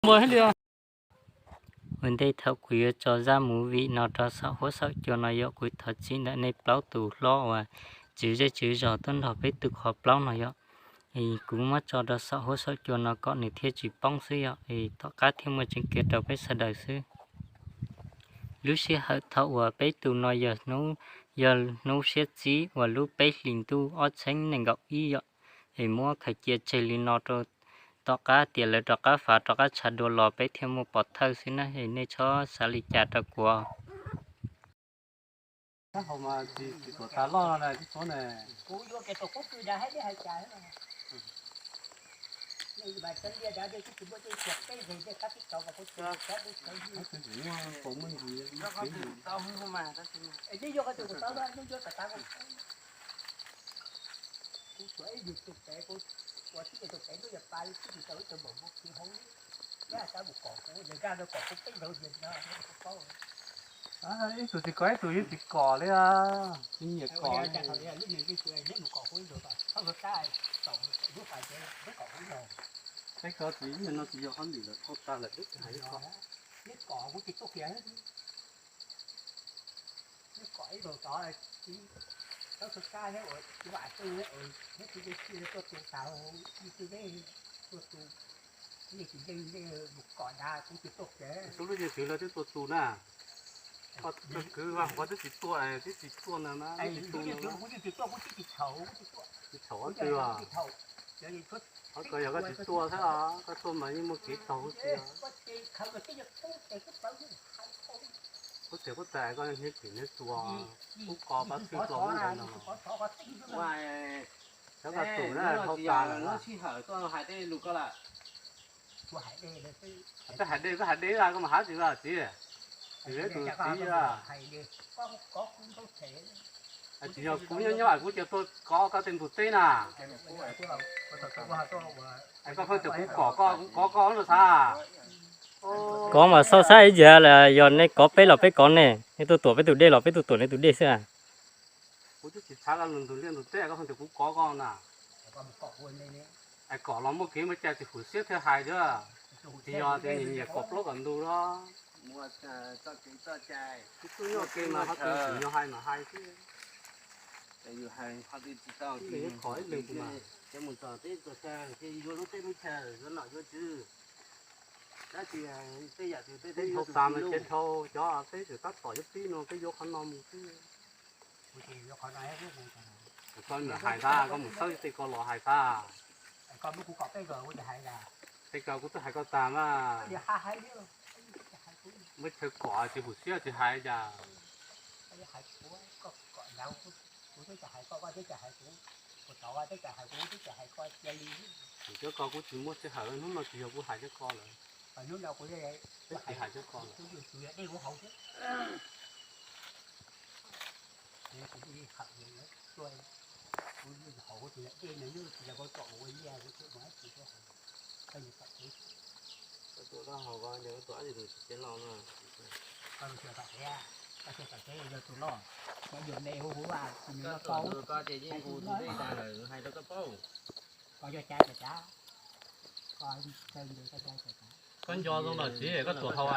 Ua ntej thaum kuv yuav tso zaj movie no rau saum huab saum cua no yog kuv thov txim ntawm nej plaub tus hlob uas tswv zej tswv zos tuaj nrog peb tus qhov plaub no yom. Kuv muab tso rau saum huab saum cua no kom nws thiaj tsis poob xwb yom, es tom qab thiaj muaj tseeb kiag rau peb sawv daws xwb. Lub sij hawm thaum uas peb tus no yog hnub, yog hnub siab txib uas lub peb hlis ntuj ob txhiab nees nkaum ib yom, es muab khaws cia tseg li no rau tom qab tias lawv rov qab fav rov qab tshav dua los peb thiaj muaj pov thawj xwb na, es nej txhob xav li cas rau kuv. Ib tug tsis kom ib tug yeej tsis kom li, nyiam kom. Peb ko tsis, no tsis yog qhov ntawd lawm, thauj tas lawm, twb hais kom. Xub lub yeej twv lawv twb tuaj tu na. Koj kwv vaj huam twb tsis tuaj, twb tsis tuaj na, tsis txhaum ob tw. Qhov ko yog koj tsis tuaj xwb os, koj tuaj mas yeej muaj kev taug huv tib. Huab tsev huab tais koj niag tim niag tsuas, kub ko pab txwj dlou ntawd no. Cov koj tus na, hauj tas lawm. Sij hawm tuaj hais tej lus ko lawm. Koj hais deb, koj hais deb, koj mus hais tsis txiv, tsis tus txiv. Tsis yog kuv nyob nyob kuv cia tuaj kov koj tej ntug teb na. Koj pheej tias kuv kom koj, kuv kov koj no xav. Kov mas xauj xab ib yam li yog nej kov peb los peb kov nej, nej tuaj tuam peb tus dej los peb tuaj tuam nej tus dej xwb. Kuv twb tsis txhav koj ntug liaj ntug teb, koj pheej tias kuv kov koj na. Es kom los muaj kev muaj cai tsis hum siab thiaj hais thiab. Tsis yog tias nyiam nyiam kom plaub kom ntug los. Kuv tuaj nyob ke mas ho tus tsis yog hais mas hais xwb. Kom ib leeg tus mas. Yuav lub teb lub chaw yuav nom yuav tswv. Peb dhau tas mas ces dhau, cov peb tseem tab tom yuav pib no peb yuav qhov no mus xwb. Koj niam hais tag, koj mus xawb tej ko los hais tag. Tej ko kuv twb hais koj tas mas. Muaj chaw kom tsis hum siab tsis hais cas. Cov ko kuv tsis muaj sij hawm, hnub no tsis yog kuv hais cov ko lawm. Twb tsis hais cov ko lawm. Koj tuaj dab hau ko, koj tuaj dab tsi tus tsis los na. Koj tuaj tus ko ces yeej hu tus dej tas lawm, hais rau koj paub. Koj nco zoo los tsis, koj tuam haus,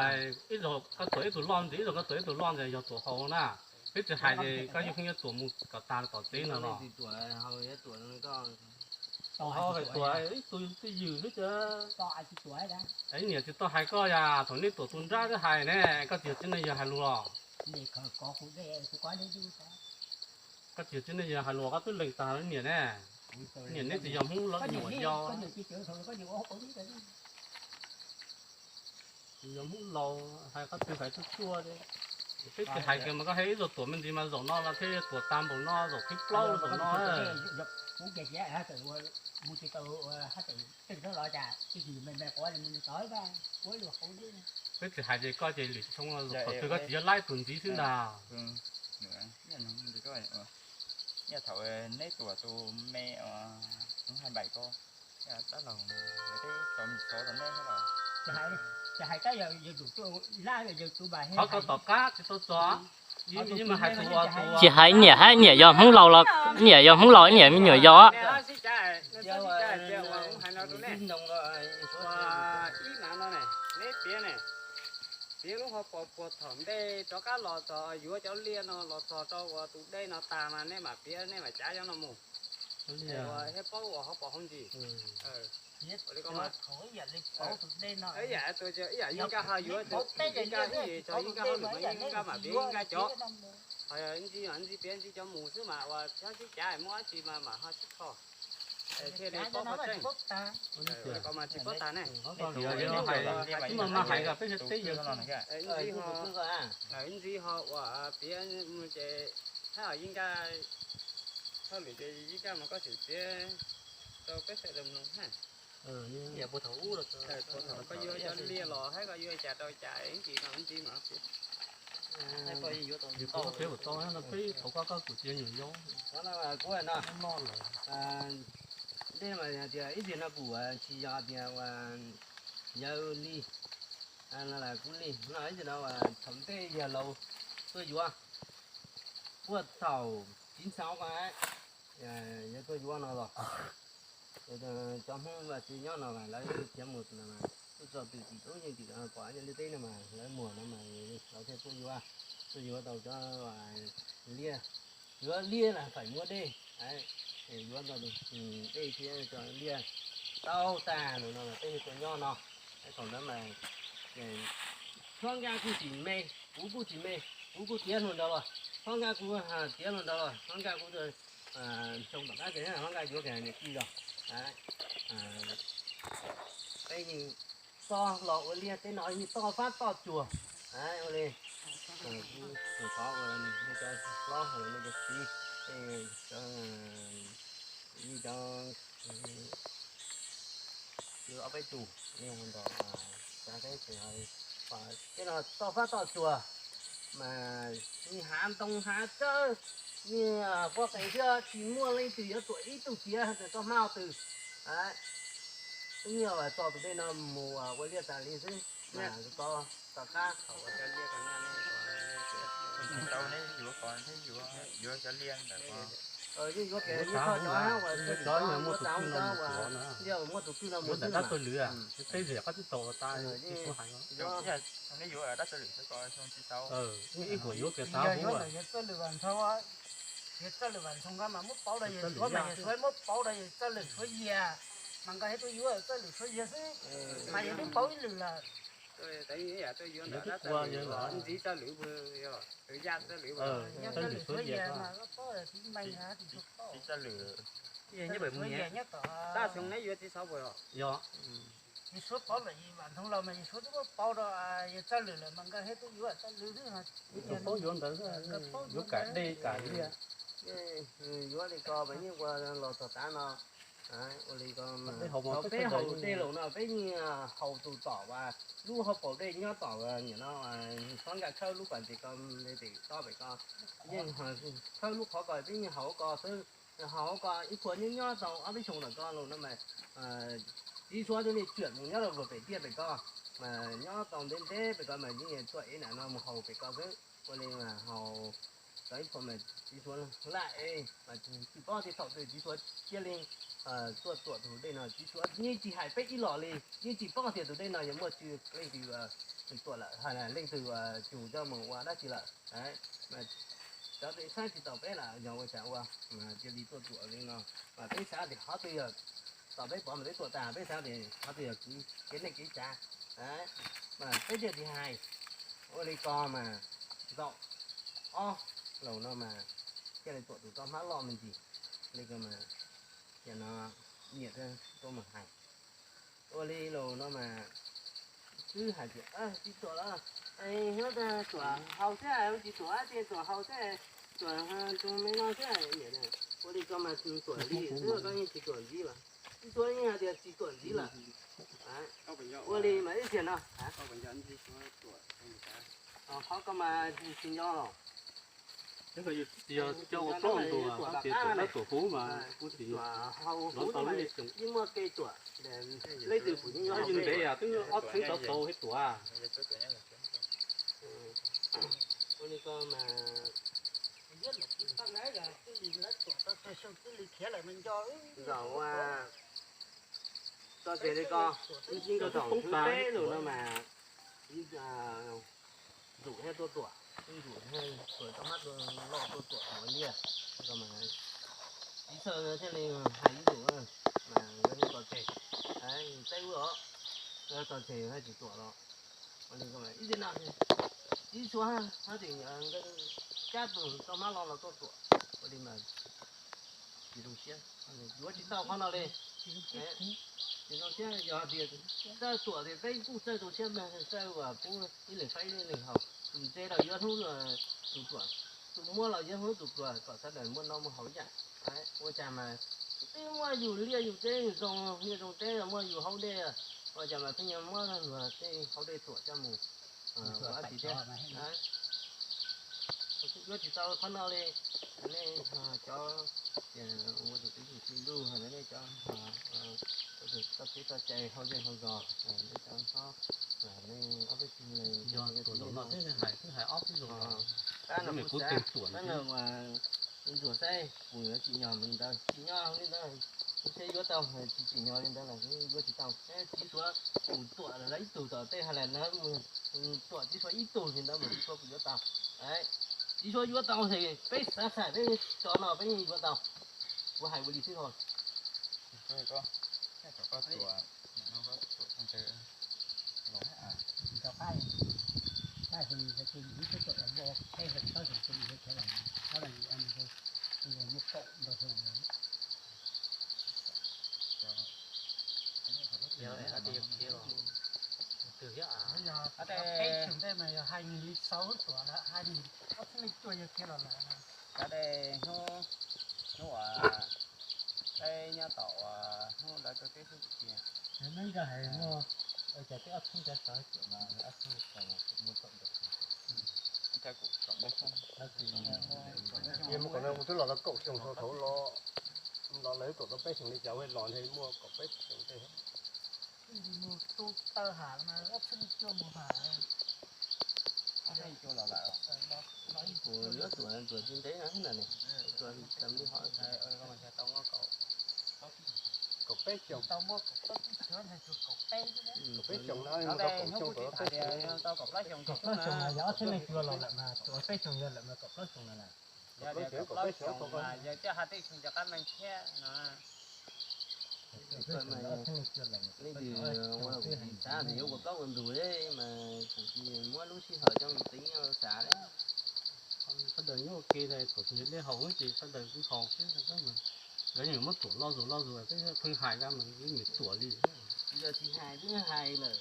ib zaug koj tuam ib tug loj ntxiv, ib zaug koj tuam ib tug loj ntxiv yog tuam haus na. Twb tsis hais ces koj yeej pheej yuav tuam mus kom tag tom tsev no los. Tuam ib tug twj ywm xwb ces. Niam tsis tau hais koj yam thaum nej tuam tus nrab twb hais ne, koj tsis yog txiv neej yawg hais lus los. Koj tsis yog txiv neej yawg hais lus koj twb lees tag niam ne. Niam neb tsis yog Hmoob laus nyuam yau. Yog Hmoob laus hais qhov twg hais tuaj tuaj. Peb tsis hais kiag mas koj hais ib zaug tuam me ntsis mas zaum no los thiaj tuam tag npaum no, zaum thib plaub zaum no. Peb tsis hais ces koj ces lwm xyoo zaum thaum twg koj tsis yog laib tus ntxiv xwb ntag. Thaum neb tuam tus me hais npaim ko, dab laug, tau me txhov rau neb los. Qhov ko tom qab tsis tau txog. Tsis hais niam hab, niam yog Hmoob laus los, niam yog Hmoob laus, niam me nyuam yau. Piav lub hauv paus puag thaum ntej rov qab los txog yuav cov liaj no los txog rau ua tus dej no tas mas nej mam piav, nej mam cav cov no mus. Thiab paub ua hauv paus hauv ntsis. Ib yam yeej nkag ho yuav, yeej nkag hauj lwm mas yeej nkag mam piav, yeej nkag cov. Ho ntsis mas ntsis piav ntsis cov mus xwb mas ua txhob sib cav, muaj dab tsi mas mam ho sib kho thiaj li paub qhov tseeb. Ko mas tsis paub tag ne. Ntsis ho ua piav mus ces hab yeej nkag hauj lwm ces yeej nkag mas koj tseem piav rau peb sawv daws mloog hab. Puag thaum koj yuav cov liaj los hab koj yuav cas rau cas ntsis no ntsis mas kuv tau no peb thaum koj koj kuv tias nyuam yau. Kuv no ntej mas tias ib txhia no kuv tsis yog tias ua yawg li no, kuv li no ib txhia no thaum ntej yawg laus tuaj yuav, puag thaum txiv ntxawm ko yawg tuaj yuav no los cov Hmoob vaj tsev nyob no mas lawv khiav mus no mas tuaj txog twm tim tub yeej tim pom nyob liaj teb no mas lawv muag no mas lawv thiaj tuaj yuav, tuaj yuav tau cov liaj, yuav liaj las faim muab dej, yuav tau dej thiab cov liaj tau tag lawm no mas peb thiaj tuaj nyob no. Thaum ntawd mas hlob nkaj kuj tsis me, kuv kuj tsis me, kuv kuj tiav hluas nraug los, hlob nkaj kuj tiav hluas nraug los, hlob nkaj kuj xyoo tom qab ces hlob nkaj yuav kiag niam tij los. Peb yeej txog los ua liaj teb no yeej toj fab toj tsuas. Ua li, kuv thov ua nej cov hlob los nej cov txiv, nej cov, nej cov ob peb tus, nej nrog xav teb ces tej no toj fab toj tsuas mas yeej hav ntoo hav tsawb, yeej quaj qees thiab tsis muaj leej twg yuav tuam ib tug tiav txog hmab twg. Yeej tso tus dej no mus ua liaj tas li xwb. Ko tom qab yeej yuav kiag yeej tso cov uas muaj tus twj no mus ua liaj uas muaj tus twj no mus xwb mas. Tej zem qab twb tau tas kuv hais no. Ib huam yuav kiag tas huv. Yog txawj lwm Vam Ntxhoo, yog txawj lwm Vam Ntxhoo ko mas muab pauv rau yawg Suav mas yawg Suav muab pauv rau yawg txawj lwm Suav Yias, mas nkawd thiaj tuaj yuav txawj lwm Suav Yias xwb, mas yawg twb pauv ib lwm lawm. Ntxiv txawj lwm, txawj lwm Suav Yias mas paub txiv meej, txiv Suav Yias nyob tom, yawg Suav pauv lawm Vam Ntxhoo laus mas yawg Suav twb muab pauv rau yawg txawj lwm lawm mas nkawd thiaj tuaj yuav txawj lwm xwb. Paub yuav ntawd, yuav kam dej kam liaj. Yuav li ko mas yeej ua los txog tav no. Ua li ko, peb haus dej los no peb yeej haus tus tom uas lub hauv paus dej nyob tom, nim no Hlob Nkaj khawb lub pas ntes ko, pem ko pem ko, yeej khawb lub qhov ko peb yeej haus ko xwb. Haus ko ib puas nyob nyob tau ob peb xyoos ntawm ko los no mas txiv Suav thiaj li tsuam mus nyob rau pem tiaj pem ko, mas nyob tau ntev ntev pem ko mas yeej tuaj ev nam no mus haus pem ko xwb. Ua li mas haus tau ib puas mas txiv Suav laj es mas tsis paub tias thaum twg txiv Suav thiaj li tuaj tuam tus dej no. Txiv Suav yeej tsis hais peb ib los li, yeej tsis paub tias tus dej no yuav muaj tsw leej twg tuam lawm, leej twg tsum coj mus ua dab tsi lawm. Cov tsis saib tsis taus peb lawm yog ua cas ua cia li tuaj tuam li no. Mas peb xav tias qhov twg yog tom peb pom mas peb tuam tas, peb xav tias qhov twg yog kev neej kev tsav, mas peb thiaj tsis hais. Ua li ko mas zaum ob laus no mas thiaj li tuam tus toj hmab loj me ntsis li ko mas, no niam tuaj mus hais. Ua li laus no mas twb hais tias tsis tuam lawm, nyob tuam haus xwb, tsis tuam, tuam haus xwb, tuam tus me no xwb. Ua li ko mas tuam li xwb, koj yeej tsis tuam ntxiv lawm. Txiv Suav yeej hais tias tsis tuam ntxiv lawm. Ua li mas ib txhia no, qhov ko mas tsis nco los. Yog coj ua plaub ntu, ces tuam dab tuam huv mas kuv tsis nov tau lub li xyoo. Leej twg kuj yeej ntev, twb ob txheeb tsawv tau thiab tuam. Ua li ko mas, zaum ua, txog ces li ko, ib zaug thib peb lawm no mas, ib zaug thiab tuaj tuam, ib zaug thiab tuaj tau hmab tuaj loj tuaj tuam ua liaj. Ib txhia thiaj li hais ib zaug mas nkawd thiaj tso tseg, teb ua os, nkawd tso tseg thiaj tsis tuam los. Ua li ko mas ib txhia no, ib txhia hab tim nkawd cab tus tau hmab loj los tuaj tuam. Ua li mas tsis zoo siab, yuav tsis tau qhov no li. Tsis zoo siab yog tias txawj tuam tias peb kuj txawj zoo siab mas txawj uas pub ib leeg saib ib leeg haus, tus ntse los yuav hnub tus tuam, tus muab los yuav hnub tus pluag kom sawv daws muaj noj muaj haus ib yam. Ua cas mas twb muaj yus liaj yus teb zoo, liaj zoo teb los muaj yus hauv dej, ua cas mas pheej yuav muab luag tej hauv dej tuam coj mus ua dab tsi thiab. Yuav tsis tau qhov no li. Nej cov ua tus txiv tus txiv ntuj, nej cov txoj kev txoj cai hauj zej hauj zos, nej cov hlob, nej ob peb tug, tab no kuv xav, tab no ntsuag saib kuv yuav tsim nyog li ntawd, tsim nyog li ntawd, kuv thiaj yuav tau, tsis tsim nyog li ntawd los yuav tsis tau. Txiv Suav kuv tuam lawv ib tug tom tej ha las na, tuam Txiv Suav ib tug li ntawd mas Txiv Suav kuv yuav tau. Txiv Suav yuav tau ces peb xav xav peb cov no peb yuav tau. Kuv hais ua li xwb ho. Peb xyoo ntej mas yog hais nws li xaus tuam lawm, hais nws ob txhiab leej cuaj yog khiav los lawm. Cov dej hnub, hnub uas peb nyob tom uas hnub lawv rau peb xub tim tiag. Neb nco hais muaj, cas peb ob txhiab nco xaus hais tias mas ob txhiab xaus mas muaj kaum ntau. Tab sis mus kom no kuv twb los tau kaum xyoo thaum los, los lawv tuam tau peb xyoo li cas ua los ntshe muaj kaum peb xyoo tej. Mus tu taw ham mas ob txhiab leej cuaj mus ham. Kuv yuav tuam, tuam tsis ntev no na, tuam tam li hov. Kaum peb xyoo. Kaum peb xyoo no, hnub kuv tsis tham tias tau kaum plaub xyoo, kaum plaub xyoo no yog ob txhiab leej cuaj los lawm mas, kaum peb xyoo yog lawm mas kaum plaub xyoo no na. Yog tias kaum plaub xyoo mas yog coj hais tej xyoo cov qab neeg thiab no. Leej twg ua xav tias yuav ua plaub ua ntug mas kuv tsis muab lub sij hawm coj mus teev xav li. Sawv daws nyob ua ke thaum twg dej haus ces sawv daws kuj haus xwb, nkawd yeej muab tuam loj zus loj zus, peb pheej hais mas yeej tuam li. Yog tsis hais twb hais lawm,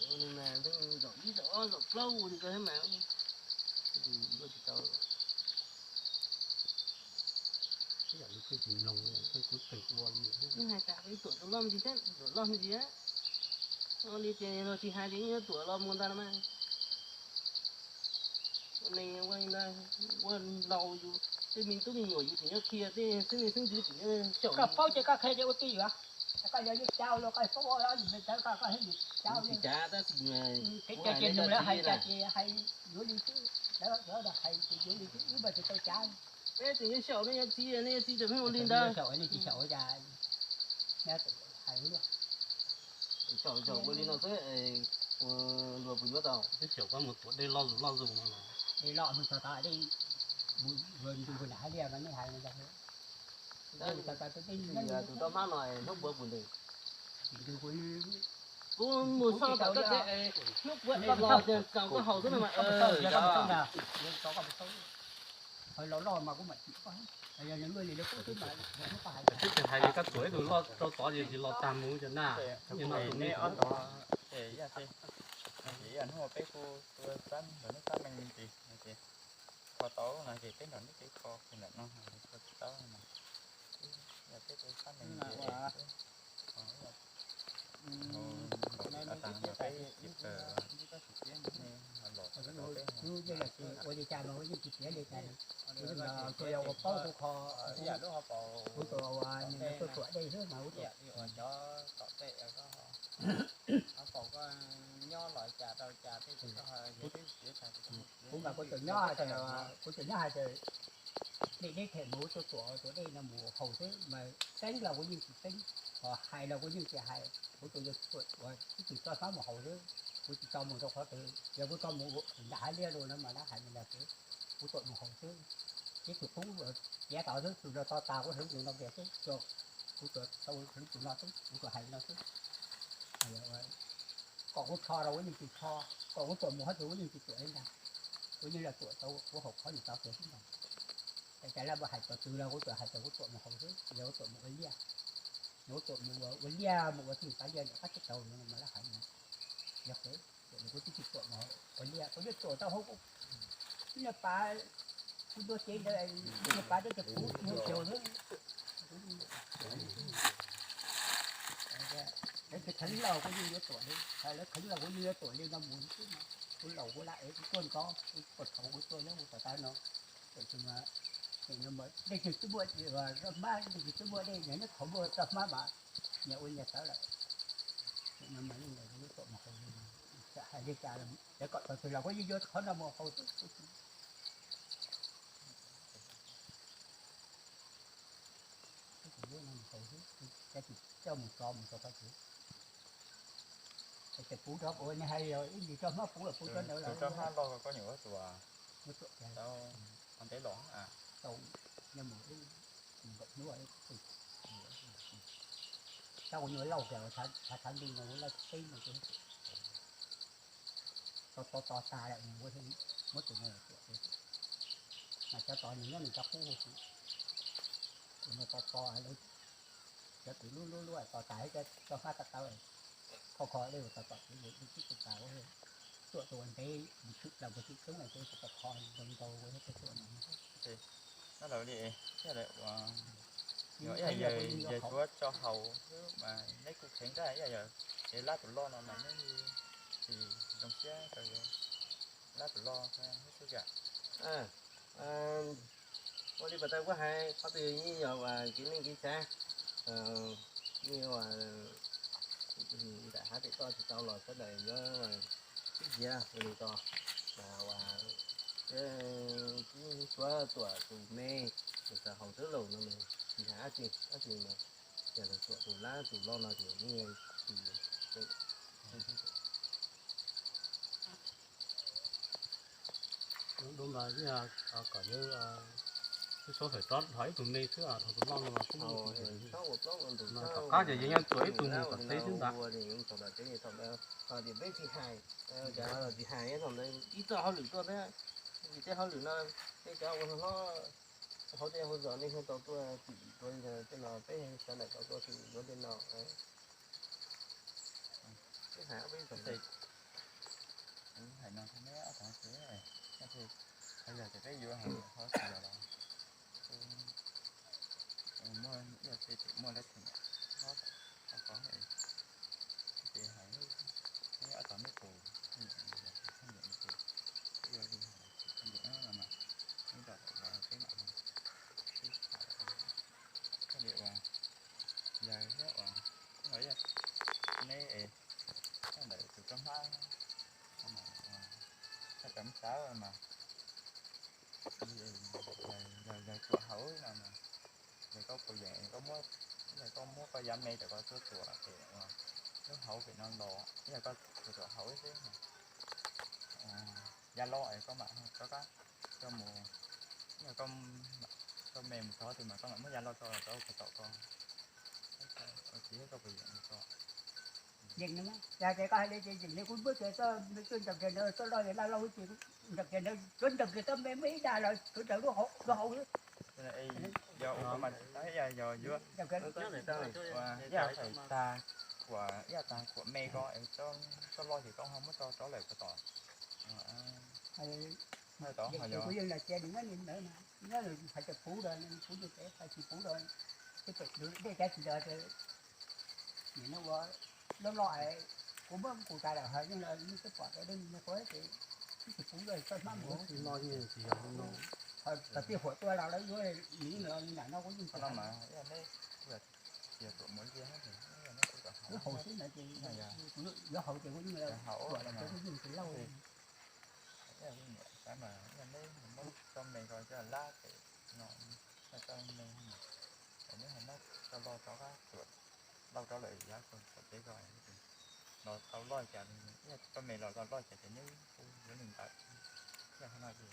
zaum ib zaum ob zaum plaub ua li ko thiab mas. Ua tsis tau. Ib yam li pheej tsis mloog, pheej kuv tseem ua li. Yeej hais tas peb tuam tau loj me ntsis thiab, tuam loj me ntsis. Ua li ces luag tsis hais ces yeej yuav tuam los mus ntag no mas. Ua neeg ua li ntawd, ua laus yus tej me tub me nyuam yus tseem nyob qhia, tej xeeb leej xeeb ntxwv tseem nyob xyaum. Koj paub ces koj qhia ces ua tij yus, koj yog yeej cauj los koj paub ua li me tawv koj koj thiaj yus cauj. Tsis cav tab sis kev cai ces nws lawv hais cas ces hais yuav li xwb, lawv hais ces yuav li xwb, wb mas tsis tau cav. Peb tseem nyob xyaum nej yuav txiv, nej yuav txiv tseem pheej ua li ntawd. Xyaum nej tsis xyaum cas, hais ua luaj. Xyaum xyaum ua li no xwb, luag puas yuav tau? Twb xyaum koj mus tuam dej loj zus loj zus no los. Dej loj mus txog tod dej, mus ntug ntug nram hav liaj no nej hais no. Tus tau hmab no hnub puav puas ntev? Kuv mus so tom koj tsev, hnub puav es los txaus koj haus xwb no mas. Twb tsis hais li koj tuam ib tug loj rau tod ces tsis los tag mus cov na. Hnub peb kuj tua xab, ntawm hnub xab meej ntsis, kho tau no ces peb nrog neb peb kho kiag ntawm no, kho tsis tau no. Yog peb tua xab meej ntsis, peb tsis taws los ua li cas no yeej tsis piav li cas. Kuv ua paub kuv kho, kuv tus uas nws tuaj tuam dej xwb mas kuv tuam. Cov tom tej ko, koj nyob los cas rau cas tej Kuv mas kuv tsuas nyob hais tias, kuv tsuas nyob hais tias dej deb them mus tuaj tuam tus dej no mus haus xwb mas teeb los kuv yeej tsis teeb, ho hais los kuv yeej tsis hais, kuv tsuas yog tuam ua ib tug tso hmab mus haus xwb, kuv tsis tso mus rau qhov twg. Yog kuv tso mus nram hav liaj los no mas lawv hais li ntawd, kuv tuam mus haus xwb. Ib tug qub tiav tod xwb, tus no to tas kuv hwv tus no kiag xwb, kuv tuam tau hwv tus no xwb, kuv tsuas hais li no xwb. Kom kuv tsho rau kuv yeej tsis tsho, kom kuv tuam mus qhov twg kuv yeej tsis tuam li ntag. Kuv yeej los tuam tau kuv haus qhov ntawd tau kiag xwb ntag. Ces cas lawv hais txog twg los kuv tsuas hais tias kuv tuam mus haus xwb, yog kuv tuam mus ua liaj, yog kuv tuam mus ua liaj mus ua tij pav liaj ntawm qab teb chaws no mas lawv hais no. Yog pem, kuv twb tsis tuam mus ua liaj, kuv yeej tuam tau hauv kuv niag pav, kuv ntuj cev ntawd, niag pav teb chaws puv ib hauv caug xwb. Lawv tsis kheev los kuv yeej yuav tuam li, lawv kheev los kuv yeej yuav tuam li no mus xwb mas. Kuv laus kuv lam ev kuv tuaj nrov, kuv puas thaum kuv tuaj nyob kuv tom tav no. Tab sis mas, nim no mas dej twb muaj, roj hmab dej twb muaj, dej nyob qhov muaj roj hmab mas nyias ua nyias tawv lawm. Nim no mas yeej tuam mus haus, hais li cas los kom txog twg los kuv yeej yuav qhov no mus haus xwb. Coj mus tso mus tso qhov twg. Ces puv rov kuv hais yog ib ntsis roj hmab puv los puv rau ntawd los. Roj hmab loj koj nyuam ua tus, tau qhov ntev los tau, nyob mus ib nkaum hnub, tau kuv nyuam lauj kiag, thav thav nti no kuv lauj teb no, to to to tas lawm, muab tus no tuam. Mas cov tod nws nyob nws cov qub, tus no to to, cov tus lub lub lub to tas, cov hmab tawv tawv, kho kho dej ua to tom, kuv tib tug tas, tuam tus ua ntev, mus tshwm plaws mus tshwm tshoob, kuv tau kho ntau ntau, kuv thiaj tuam no. Nyob lawv li, yog ib yam yawg suav tso haus xwb mas neb kuj kheev ntag, ib yam yawg lab tus loj no mas neb tsis zoo siab rau lab tus loj xwb. Ua li pas tas kuj hais qhov twg yeej yog uas kev neej kev tsav, yeej ua nram hav pem toj tsis tau los sawv daws yuav tib ziav ua li ko, mas uas tib suav tuam tus me, tus txawj haus twb laus no mas tsis hais dab tsi, dab tsi mas yog tuam tus lab tus loj no ces yeej tsis Dua mas kom yawg twb suav fem rov dhos ib tug me xwb, dhos tus loj no mas twb yeej tsis yog. Tom qab ces yawg nyob tuam ib tug mus tom teb xwb ntag. Peb tsis hais, tsis hais, ib txoj hauj lwm tuaj thiab, vim tej hauj lwm no nej cov ua hlob hauv tej hauv zos nej tau tuaj tim ua tej no, peb sawv daws tau tuaj tim ua tej no. Peb hais ob peb txoj hais no, ob txoj, qhov yog tias peb yuav hais qhov twg los muaj, yog tias muaj lab theem hlob, qhov ko ces hais, ob txoj me tus, ib yam li hais tsis tau ntawm no mas, ib yam li uas yawg thiab uas neb es ntawm tus roj hmab, txawm cov xav mas yog yawg tuam hauv no mas, yog koj puas yeem, yog koj muab koj yav me rau koj tuaj tuam pem uas lub hauv pem no los, yog koj tuam hauv xwb, yav loj es koj mam rov qab coj mus, yog koj me mus txog twg mas koj mam muab yav loj tso rau puag tom koj, tsis yog koj puas yeem li ko. Yeem no, yog tias koj hais li ces yeem li kuv muab kiag txoj me tuaj ntaus kiag ntawd, txoj loj loj ces ntaus kiag ntawd, tsuav ntaus kiag txoj me muaj ib dag los tsuav ntaus lub hauv, lub hauv xwb. Yog ua mas yog yuav, yog thaum tag kuam, yog tag kuam me ko, txoj loj ces koj ho muab tso rov lawm puag tom. Kuv yeej los cia nws nyob li ntawd mas nyob hais tias puv los puv, tsis puv los dej cav tsis los, nim no ua loj loj, kuv muab kuv tas lawm ho yeej los yeej twb pom rau dej me quav ces twb tsis puv los txoj hmab mus. Tsis yog li no, thaum tij huam tuaj los lawv yuav nws li ntawm no kuv yeej tsis hais. Lub hauv xwb ntawd ces kuv yuav hauv ces kuv yeej tuam los ces kuv yeej tsis lauj. Tab mas yog neb muab cov me ko coj lab pem no, coj me, es neb ho muab coj loj rov qab tuam, loj rov lawm yav txog pem ko, los tau loj cas, cov me los tau loj cas ces neb kuj yuav li ntawd. Yog no ces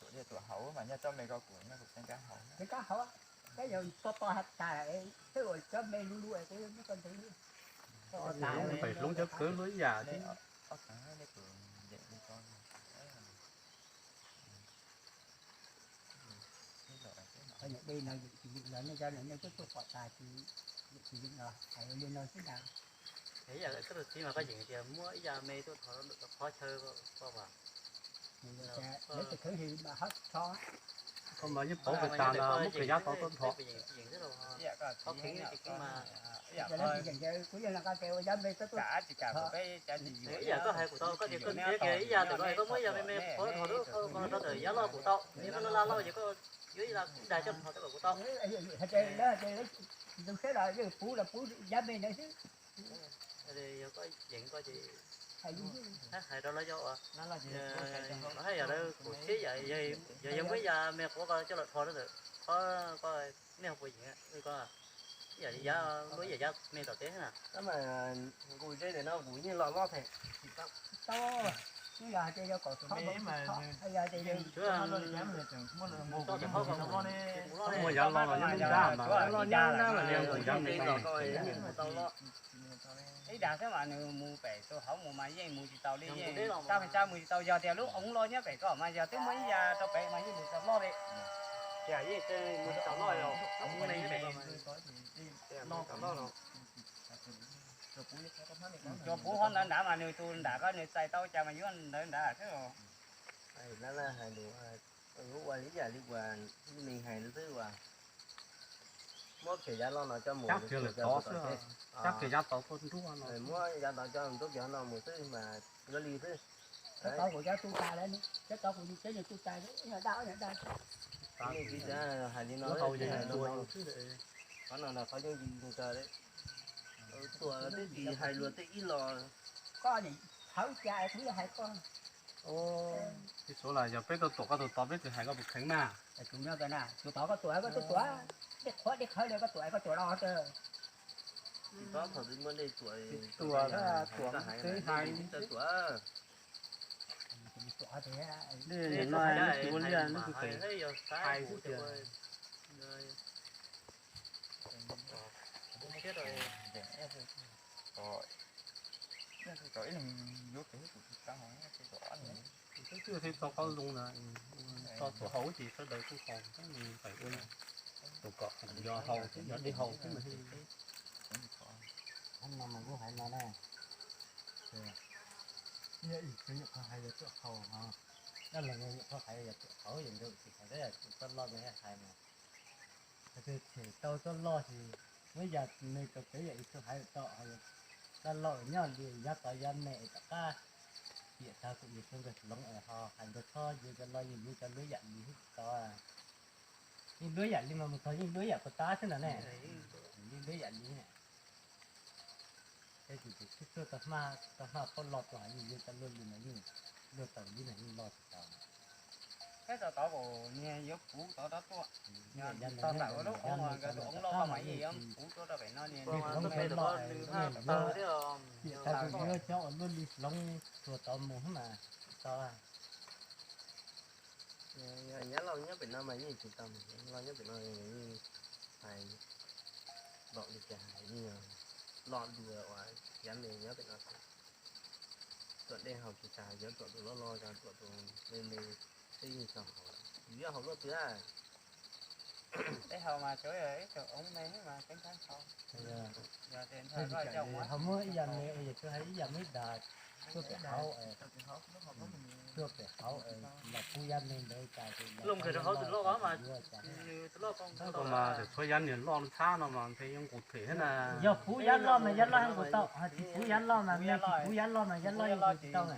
tuam liaj tuam hauv mas nyob cov me ko kuj nyob kuj tseem kab hauv. Tseem kab hauv, kab yog to to has tas, twb ua cov me lub lub, muab tau ntawd. Pem hloov cov kawg luaj ib yam thiab. Dej no yus tsis yeem los nej cov no nej twb tuaj pom tas, yus tsis yeem los hais li no xwb ntag. Ib yam lawv koj tus txiv mas koj yeem tias muab ib yam me tuaj thov qhov chaw koj mas. Lawv tus kheej mas ho tso. Koj mas yeej paub pes tas los muab pes yav tod tuaj thov. Ib yam koj hais kuv tau koj tias koj txiv kiag ib yam txawm koj hais kuv tau koj tias koj txiv kiag ib yam txawm koj hais koj muab ib yam me qhuav thov rau koj qhov chaw koj kuv tau, ib yam loj loj ces koj yuav ib yam daig coj thov rau kom kuv tau. Tus sab los yeej puv los puv yav me ntawd xwb. Yog koj yeem koj ces hais rau lawv cov uas, hais yam lawv kuv txiv yam, yog yog muab ib yam me qhuav koj coj los thov rau ntawm qhov koj, nej ho puas yeem koj ib yam li yav, muab ib yam yav me tom teb na. Nqus zeb ntawm no kuv yeej los loj thiab. Tsis tau, twb yog hais tias yog kom tus me mas yog tias yog Muaj yav los los nyob nruab nrab mas, los nyob nruab nrab mas nqus yav me tau. Ib dag xwb mas nws mus pem tus hauv mus mas yeej mus tsis tau li, yeej tsab tsab mus tsis tau. Yog tias lub oob loj nyob pem ko mas yog twb muaj ib yav rau pem mas yeej mus tau loj li. Ces yeej mus tsis tau loj, oob ne nyob pem ko mas. Cua puv hov ntawd nrad mas nws tus nram ko nws txais tau cas mas yuav ntawd nrad xwb. Hais lus, ua li yam li uas me hais xwb uas muab pem yav loj no coj mus, cab kiag lawm tod xwb, cab kiag yav tod tuaj nruab no, muab yav tod coj nruab kiag no mus xwb mas yuav li xwb. Cov tod kuv cov tu tas lawm, cov tod kuv cov nyuag tu tas, ib nyuag daj, ib nyuag daj. Yeej tsis hais li no, qhov no los qhov yooj yim kawg li. Tuam twb tsis hais luag tej ib los. Koj nim thawv cas kuv yuav hais koj. Ib suav las yog peb tuaj tuam koj tus tod peb tsis hais koj puas kheev na. Tus no na, tus tod koj tuam koj tuaj tuam, dej qhuav dej qhawv li koj tuam koj tuam los. Tsis paub thaum twg muaj dej tuam, tuam twb hais tsis tau tuam. Dej no tus liaj neb kuj pem hais xwb tias. Twb tsis tau qaub zoo na, tso tuam hau ces sawv daws kuj qos, pem ua tus kom yog hau xwb, yog dej hau xwb mas. Hov no mas kuj hais no na, yog ib tug nyuam qhuav hais yog tuam hau, dab laug nyuam qhuav hais yog tuam hau, yog nkawd tsis hais, tsis tau loj nkawd hais mas. Hais tias them tau txoj loj ces muab yam me rau peb yam ib tug hais tau, dab laug nyob li yav tod yav me es tom qab tiam tag kuv mus rau nkawd hloov es ho hais nkawd txhob yuav cov loj, yeej yuav cov luab yam li tod. Yeej luab yam li mas mus txog yeej luab yam puas tab xwb no ne. Yeej luab yam li. Peb tus tus sib tuaj tau hmaj, tau hmaj pab los tus hais yeej yuav cov luaj li mas yeej luaj tau li mas yeej loj tsis tau. Peb tau tod kuv niag yuav puv tod rov tuaj, tau ntawm ua lub oob, nkawd tus oob loj mas yeej yuav puv tuaj rau pem no niag. Tiam sis kuv yuav cov uas luaj li hloov txhua tod mus mas tsis tau. Yav loj nyob pem no mas yeej tsis tau, yav loj nyob pem no yeej hais npaum li cas hais yeej loj dua uas yav me nyob pem no. Tuam dej haus tsis tas, yuav tuam tus loj loj, tuam tus me me twb yeej txaus haus, yus yuav haus luaj twg a. Dej haus mas tsuav ib tug oob me mas tseem kheev haus. Ho muab ib yam me, yog tsuas hais ib yam me dag tuaj pem hauv, tuaj pem hauv los puv yav me ntawd cas. Los nkawd rau hauv tus loj mas, tus loj mas txhua yav niag loj txhab no mas ntshe yuav nqus them thiab na. Yog puv yav loj mas yav loj nqus tau, ho tsis puv yav loj mas, tsis puv yav loj mas yav loj nqus tsis tau na.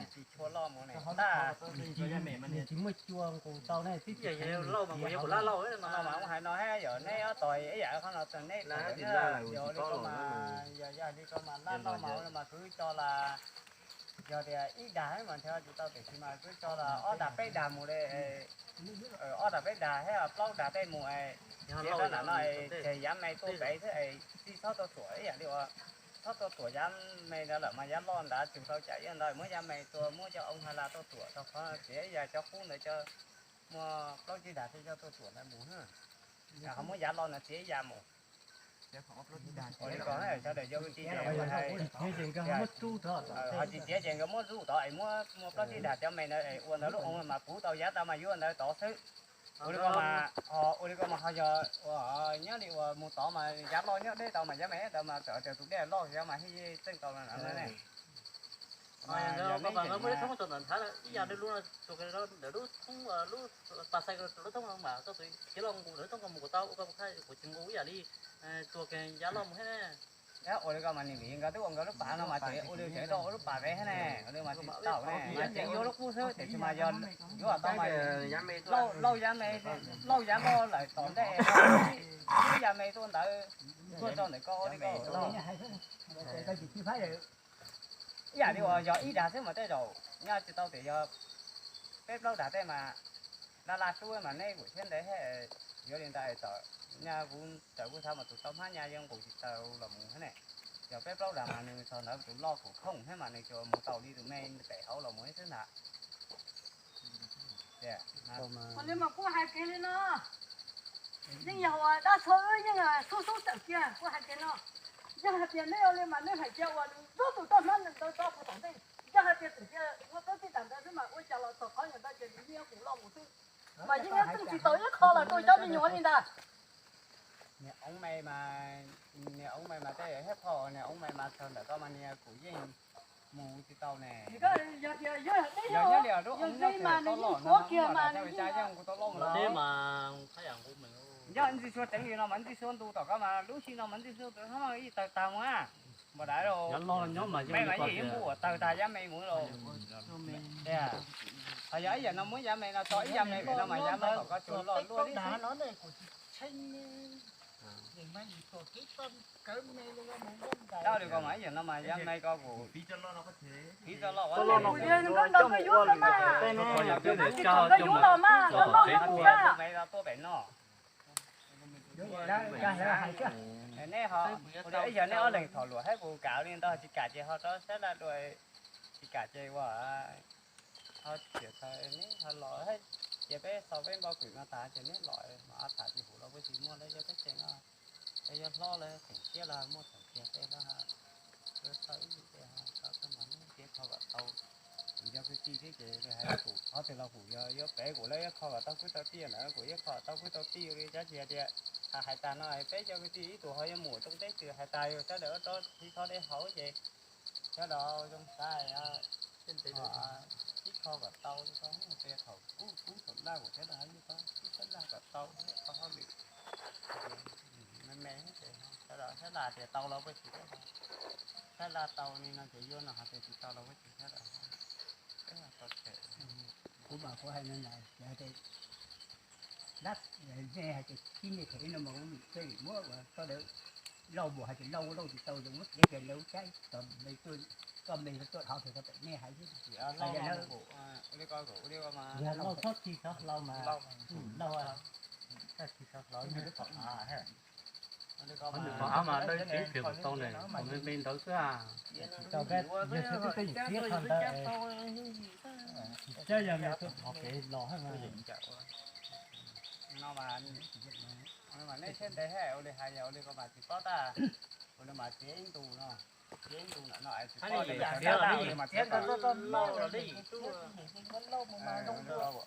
Nws tsis muaj cua nqus tau ne, twb tsis loj mas nqus yav kuv laj lauj mas. Hais no yog neb ob tog ib yam qhov no, neb yog li ko mas, yog li ko mas laj lauj mas, mas kuv coj las Yog tias ib dag mas nrhiav tsis tau tiam sis mas twb tso ob dag peb dag mus li, ob dag peb dag thiab plaub dag tej mus es, txiav rau nram no es yav me tuaj pem xwb es tsis txhob tuaj tuam ib yam li uas txhob tuaj tuam yav me ntawd lawm mas yav loj ntawd tsum tau cam ib ntawd muab yav me tuaj muab cov oob ha la tuaj tuam rau qhov txiav ib yam cov qub ntawd cov muaj plaub tsib dag thiab coj tuaj tuam ntawd mus. Ho muab yav loj ntawd txiav ib yam mus. Ua li ko sawv daws yog tsis txiav ces nkawd muab zuj tod es muab plaub tsib dag cov me ntawd es ua ntawd lub oo mas puv tau yav tau mas yuav ntawd tod xwb. Ua li ko mas, ua li ko mas ho yog nyob li uas mus tod mas yav loj nyob deb tau mas yav me tau mas txawm tias tus dej loj xyov mas hij txeej tau na. Ib yam li lub thoob, lub pas xais lub thoob mas koj tus khiav loj nqus lub thoob koj mus kuv tau ua koj mus khaj kuv tsis nqus ib yam li tua kiag yav loj mus thiab. Ua li ko mas nws vim nkawd twb ua nkawd lub pas no mas ces ua li ces rau lub pas pem thiab ne, ua li mas tsis tau ne, mas ces yuav lub qub xwb tiam sis mas yog yuav tau mas lauj yav me, lauj yav loj lawm tom ntej, ib yav me tuaj ntawd tuaj rau ntawm koj ua li ko. Ib yam li uas yog ib dag xwb mas tej zaum nyob tsis tau tias yog peb plaub dag tej mas laj laj sub mas neb kuj siab ntev thiab. Yog li ntawd txawm nyaj kuv txawm kuj xav mas tus tau hmab nyaj yeej nqus tsis tau los mus thiab ne. Yog peb plaub dag mas nws txog ntawd tus loj kuj khoom thiab mas nws tsuas mus tau li tus me pem hauv los mus xwb ntag. Ua li mas kuj hais kiag li no, yeej yog uas dab txhua wb yeej xub xub tawm kiag kuj hais kiag no. Yog hais tias neb ua li mas neb hais cia uas nws ntub tus toj hmab ntawd tso kuv tom ntej. Yog hais tias tseem cia muab plaub tsib dag ntawd xwb mas ua cas los txog qhov nyuag ntawd ces nws yeej kuj loj mus xwb. Mas yeej yuav txeej tsis tau ib qho los rau cov me nyuam li ntag. Niag oob me mas, niag oob me mas tej thiab phoj niag oob me mas txog ntawm koj mas niag kuj yeej mus tsis tau ne. Yog tias yog nyob li lub oob nyob tod loj no mas yeej kuj tau loj mus no. Yog ntxij suav tseev li no mas ntxij suav ntu tom koj mas lub sij no mas ntxij suav tus hmab ib tawg tag mus a. Npau dav los, me mas yeej yuav npuj tawg tag yav me mus los. Ho yog ib yam no muab yav me no tso ib yav me pem no mas yav me kom koj tsuas loj luaj li xwb. Dab li ko mas ib yam no mas yav me ko kuj fiv tso loj, me los tuaj pem no. Nej ho, ib yam nej ob leeg thaum luam thiab kuv kam li ntawd tsis kam ces ho rov sab laj dua, tsis kam ces ua ho txiav txhaws neb ho los thiab. Ces peb xaus peb npau kwm no tas ces neb los mas tham tsis hum los peb tsis muaj lawm yog peb tseem no, es yog hlob lawm theem siab los muaj theem kiag tej lawm. Txawj ib yam tej ho txawj koj mas neb thiab kho kom tau. Kuv cov kwv tij thiab ces hais kuv qhov twg los kuv yog yuav pem kuv lawv yuav kho kom tau kwv tau tij ntawd kuv yuav kho tau kwv tau tij li cov tsis hais tias, hais tas no peb cov kwv tij ib tug ho yuav mus rooj teb twg hais tas yog sawv daws rov thib tho dej haus ces sawv daws zoo xav ib kho kom tau li ko. Thaum kub kub thaum laj kuv sawv daws hais li ko, ib sab laj kom tau thiab tau hauj lwm me me ces sawv daws sab laj tias tau los peb tsis sab laj tau li no ces yuav no hais tias tsis tau los peb tsis sab laj. Kuv mas kuv hais no na, dab, nej hais tias tib nej them no mas kuv peb muab ua sawv daws lauj mus hais tias lauj lauj tsis tau zoo muab txiav kiag lawv caij tod me tuaj, koj me tuaj dhau kiag tod pem nej hais xwb. Lauj txhob txi txhob hlau mas, lauj txhob txi txhob hlau. Qhov av mas dawb ceev kiag kuv tau ne, qhov me me ntawd xwb. Tsis tau, yog xyov twb tau yus txiav qhov ntawd, tsis txawj yog me tuaj thov kev los. No mas nej siab ntev thiab ua li hais yog ua li ko mas tsis paub tag. Ua li mas txiav ib ntus no, txiav ib ntus ntawm no es tsis paub li mas txiav tau li mas txiav tau.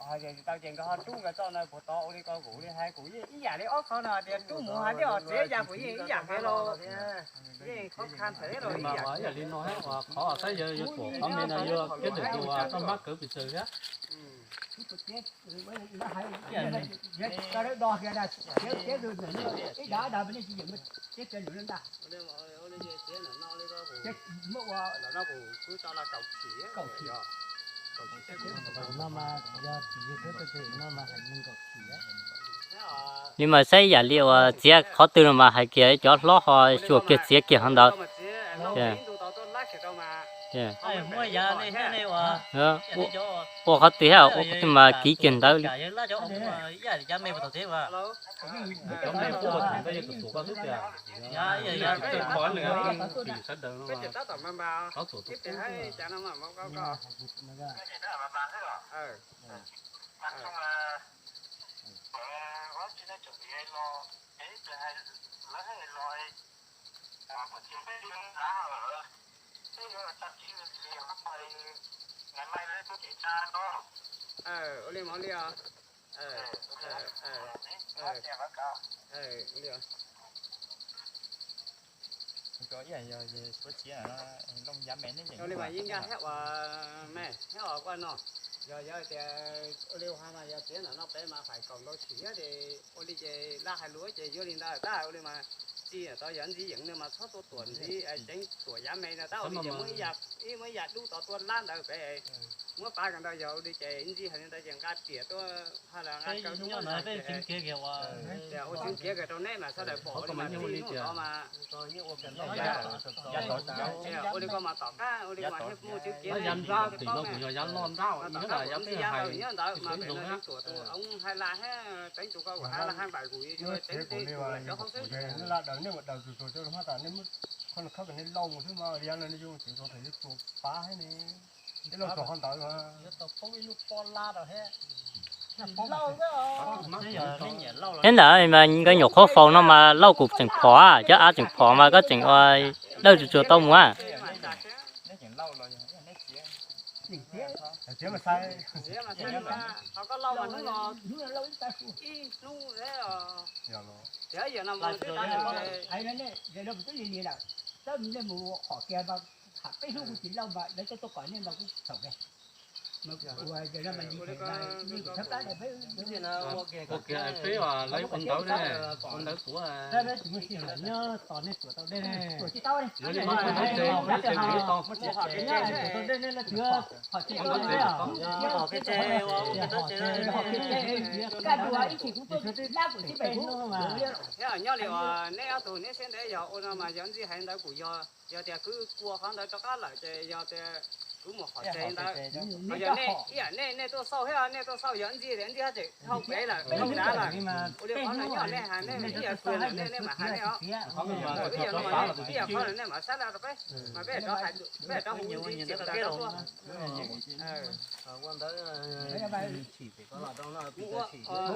Ho yog tsis tau ces nkawd ho rub nkawd txoj no puas tod. Ua li ko kuv li hais kuv yeej ib yam li ob qho no tias rub mus hais thiab txiav ya kuv yeej ib yam thiab los, yeej qhov kha ntawd los ib yam. Ib yam li no thiab uas qhov saib yog yuav tuam qhov me no yuav kiab tus tus toj hmab kawv pes tsawg thiab. Li mas saib yam li uas txiav qhov twg no mas hais kiag cov hlob ho xyuas kiag txiav kiag qhov ntawd. Ua qhov twg thiab, ua qhov twg mas kiv kiag ntawd li. Ua li mas li os. Ua li mas yeej nkag thiab uas me thiab uas koj no, yog yog tias ua li ua mas yog tias ntawm no peb mas fais kaum ntau tshim thiab ces ua li ces laj hais lus ces yuav li ntawd tab ua li mas txij tau yog ntxiv yeem no mas txhob tuaj tuam ntxiv ceev tuam yav me no tab ua li ces muab ib yam ib muab ib yam dub tod tuaj lab ntawd peb muab pab kawg ntawd yog ua li ces ntxiv hais li ntawd ces nqa riam tuaj ha las nqa kaw tuaj ua tseev kiag rau neb mas sawv daws pom ua li mas ntxiv hnub tod mas ua li koj mas tom qab ua li mas muaj tseev kiag no kuv yog yav loj nrab mas tom qab kuv ntxiv yav ntawd nyob ntawd mas pem no yeej tuam tus oob hais las thiab teeb tus koj ua hais las haj npaim kuv yuav teeb tus cov hauv xwb. Laj daws nej ua daws tus tus cov hmab tas nej muab qhov no khawb kom nej lauj mus xwb mas yav no nej yuav tseev tau thaum yuav tua pab thiab ne. Ib lub txog qhov ntawd mas. Thiab ntawd mas nkawd nyuam qhuav faus no mas lauj kuv tseem phom, cov av tseem phom mas koj tseem ua dawj tsuag tsuag tau mus. Ua kiag peb ua lawv ua ntawv ne, ua ntawv kuv. Nyob li uas neb ob tug neb siab ntev yog ua no mas yog ntxiv hais ntawd kuv yog, yog tias kwv kua qhov ntawd rov qab lawm ces yog tias kwv mus qhov tsev ntawd. Yog nej ib yam nej nej tuaj xauj thiab nej tuaj xauj yog ntxiv tias ntxiv tseem dhau pem lawm dhau dav lawm. Ua li qhov no nyob nej hais nej ib yam kwv lawm nej nej mam hais nej os. Ib yam qhov lawm nej mam sab laj rau peb mas peb rov hu ntxiv tsis tas rau tuaj.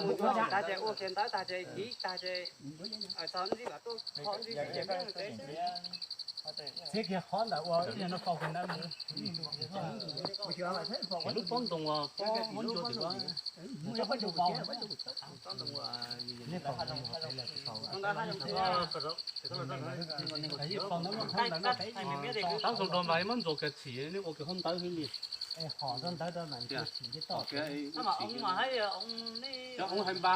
Mus ua tag ces ua kiag ntawd tag ces kiv tag ces txog ntxiv mam tuaj kho ntxiv ces peb mus tsev xwb. Txiav kiag qhov ntawd ua ib yam no faus kiag ntawd mus. Lub pob ntoo pob muab ntsuag twm. Tab zoo rau npawg muab ntsuag kiag txhim nej ua kiag hauv ntawd xwb li. Cov hauv hais npas tej xwb os.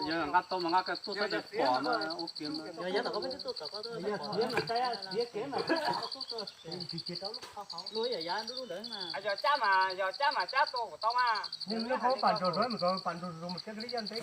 Yog nqa tau mas nqa kiag tuaj saib daws pom mas ua kiag mas. Yog cab mas yog cab mas cab tuaj kuv tau mas. Lub qhov pas ntsaum rau mus txog pas ntsaum mus kiag li yaj ntev.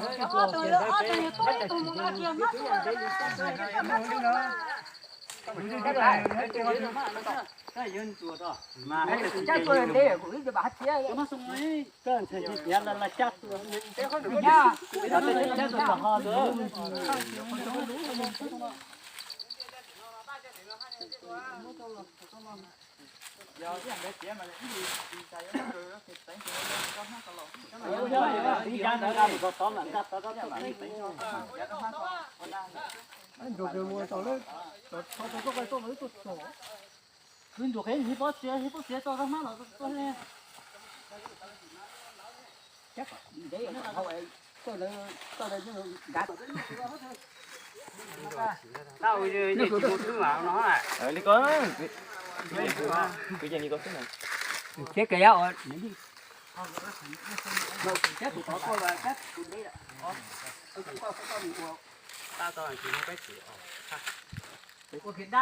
Kwv ntsuag qhib hib pob txiav hib pob txiav tso rau hmab los tso. Li ko, kwv yeej li ko xwb na. Thiab kawg yab ua thiab tus tod tuaj los thiab tus deb. Ua kiag dab.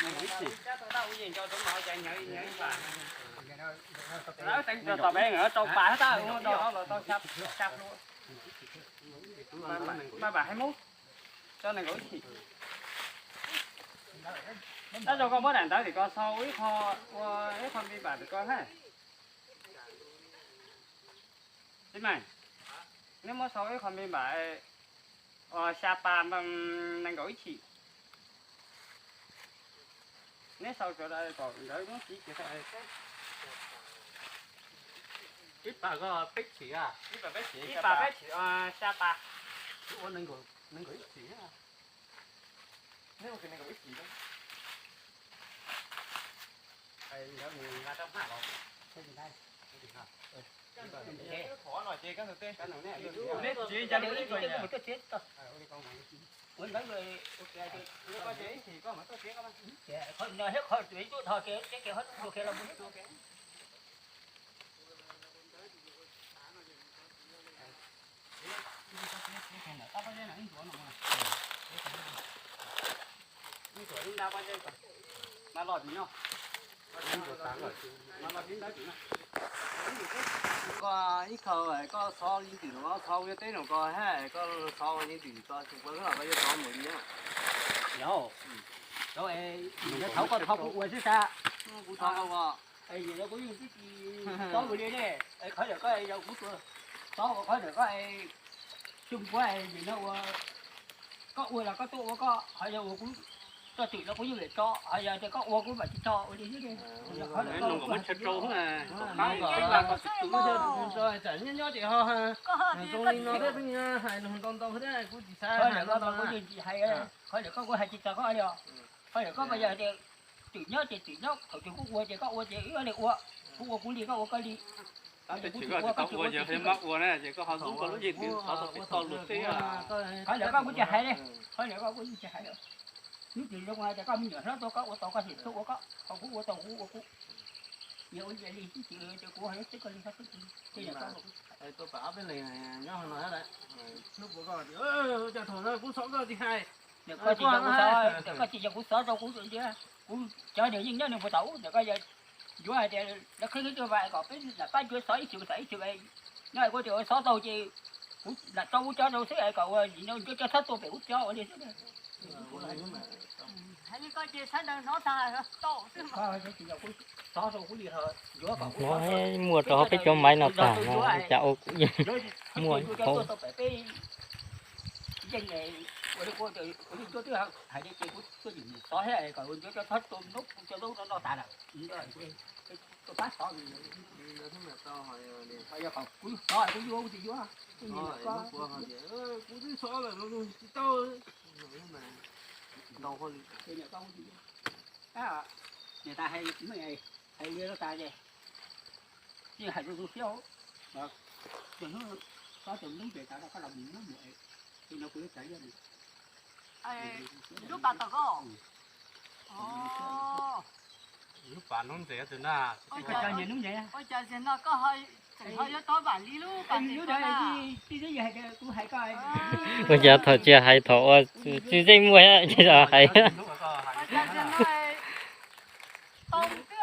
Nees nkaum ib txhis. Tom peb rau pas tau, rau no los tau xya pluas. Maj pam hais mub, tso nees nkaum ib txhis. Tab zoo koj muab daim ntawv tim ko sau ib qho, ua ib qho npis npam tim ko hab. Txiv Meej, neb muab sau ib qho npis npam xya pas nees nkaum ib txhis. Neb sau sawv daws kom nkawd muab xiv kiag. Ib pas ko peb txhis a? Ib pas peb txhis, xya pas. Ua nees nkaum ib txhis. Neb ua nees nkaum ib txhis. Neb tsis ya li ib txhis. Qhov no thiab qhov tsev tsuj dhos kiag, tsev kiag qhov tsuj kiag los mus. Koj ib khawm koj xov li ntawm no, xov ua teb no koj hab, koj xov ua li ntawm ko tsis puas los koj yuav xov mus li na. Yog, thaum koj thov kuv ua xwb sas, kuv thov koj. Kuv yeej tib tsis xov ua li ne, qhov ntawm koj yog kuv tua, xov ua qhov ntawm koj tsis puas nim no ua, koj ua los koj tuaj ua koj, ho yog ua kuv tso twm los kuv yeej tso, ho yog tias koj ua kuv mam tsis tso ua li xwb. Nyob nyob ces ho zoo li no thiab, hais ntau ntau thiab kuv tsis xav. Qhov ntawm koj kuv yeej tsis hais, qhov ntawm koj kuv hais tsis txog koj li os. Qhov ntawm koj mas yog tias twm nyob ces twm nyob, thaum twg kuv ua ces koj ua ces wb li ua, kuv ua kuv li koj ua koj li. Tab sis kuv tsis ua koj tsis ua, ua na ces koj ho ntxub koj lub yeej twg xov tau pem toj lus teb. Qhov ntawm koj kuv tsis hais li, qhov ntawm koj kuv yeej tsis hais li. Hnub twg zoo hais tias koj me nyuam hlob tuaj koj ua tau koj sim tuaj ua koj, ho kuv ua tau kuv ua kuv. Yog ua li ces kuv ho xwb koj li xwb. Hnub puas koj, cov thaum no kuv xov koj tsis hais. Koj tsis yog kuv xov rau kuv tias, kuv cov niag yeej nyob nws puas tau ub, koj yuav hais tias lawv qhib qhib tuaj vas kom peb lam pab cuav xov ib txhis xov ib txhis. Nyob kuv tias ua xov tau ces kuv lam tso kuv cov rau xwb es kom ua nim no cov cov txhob tuaj pem kuv cov ua li xwb. Hais li koj ces sawv daws hnov tag tau xwb. Muaj rau hauv peb cov maiv no tag no cas ua kuv yeej muaj ib qho. Kuv twb xov lawm tsis tau. Niam tais hais li no tas ces yeej hais rau tus siab, ces hnub txob tus noob ces tas koj los mus muab mus es, no kuv yuav tsav yog lub pas tom koj. Lub pas noob ntses tus na. Ua cas no koj tseem ho yuav tob vam li lub pas ntses ko na. Ua cas thaum tsis hais thaum ua tsis zej muaj ces hais.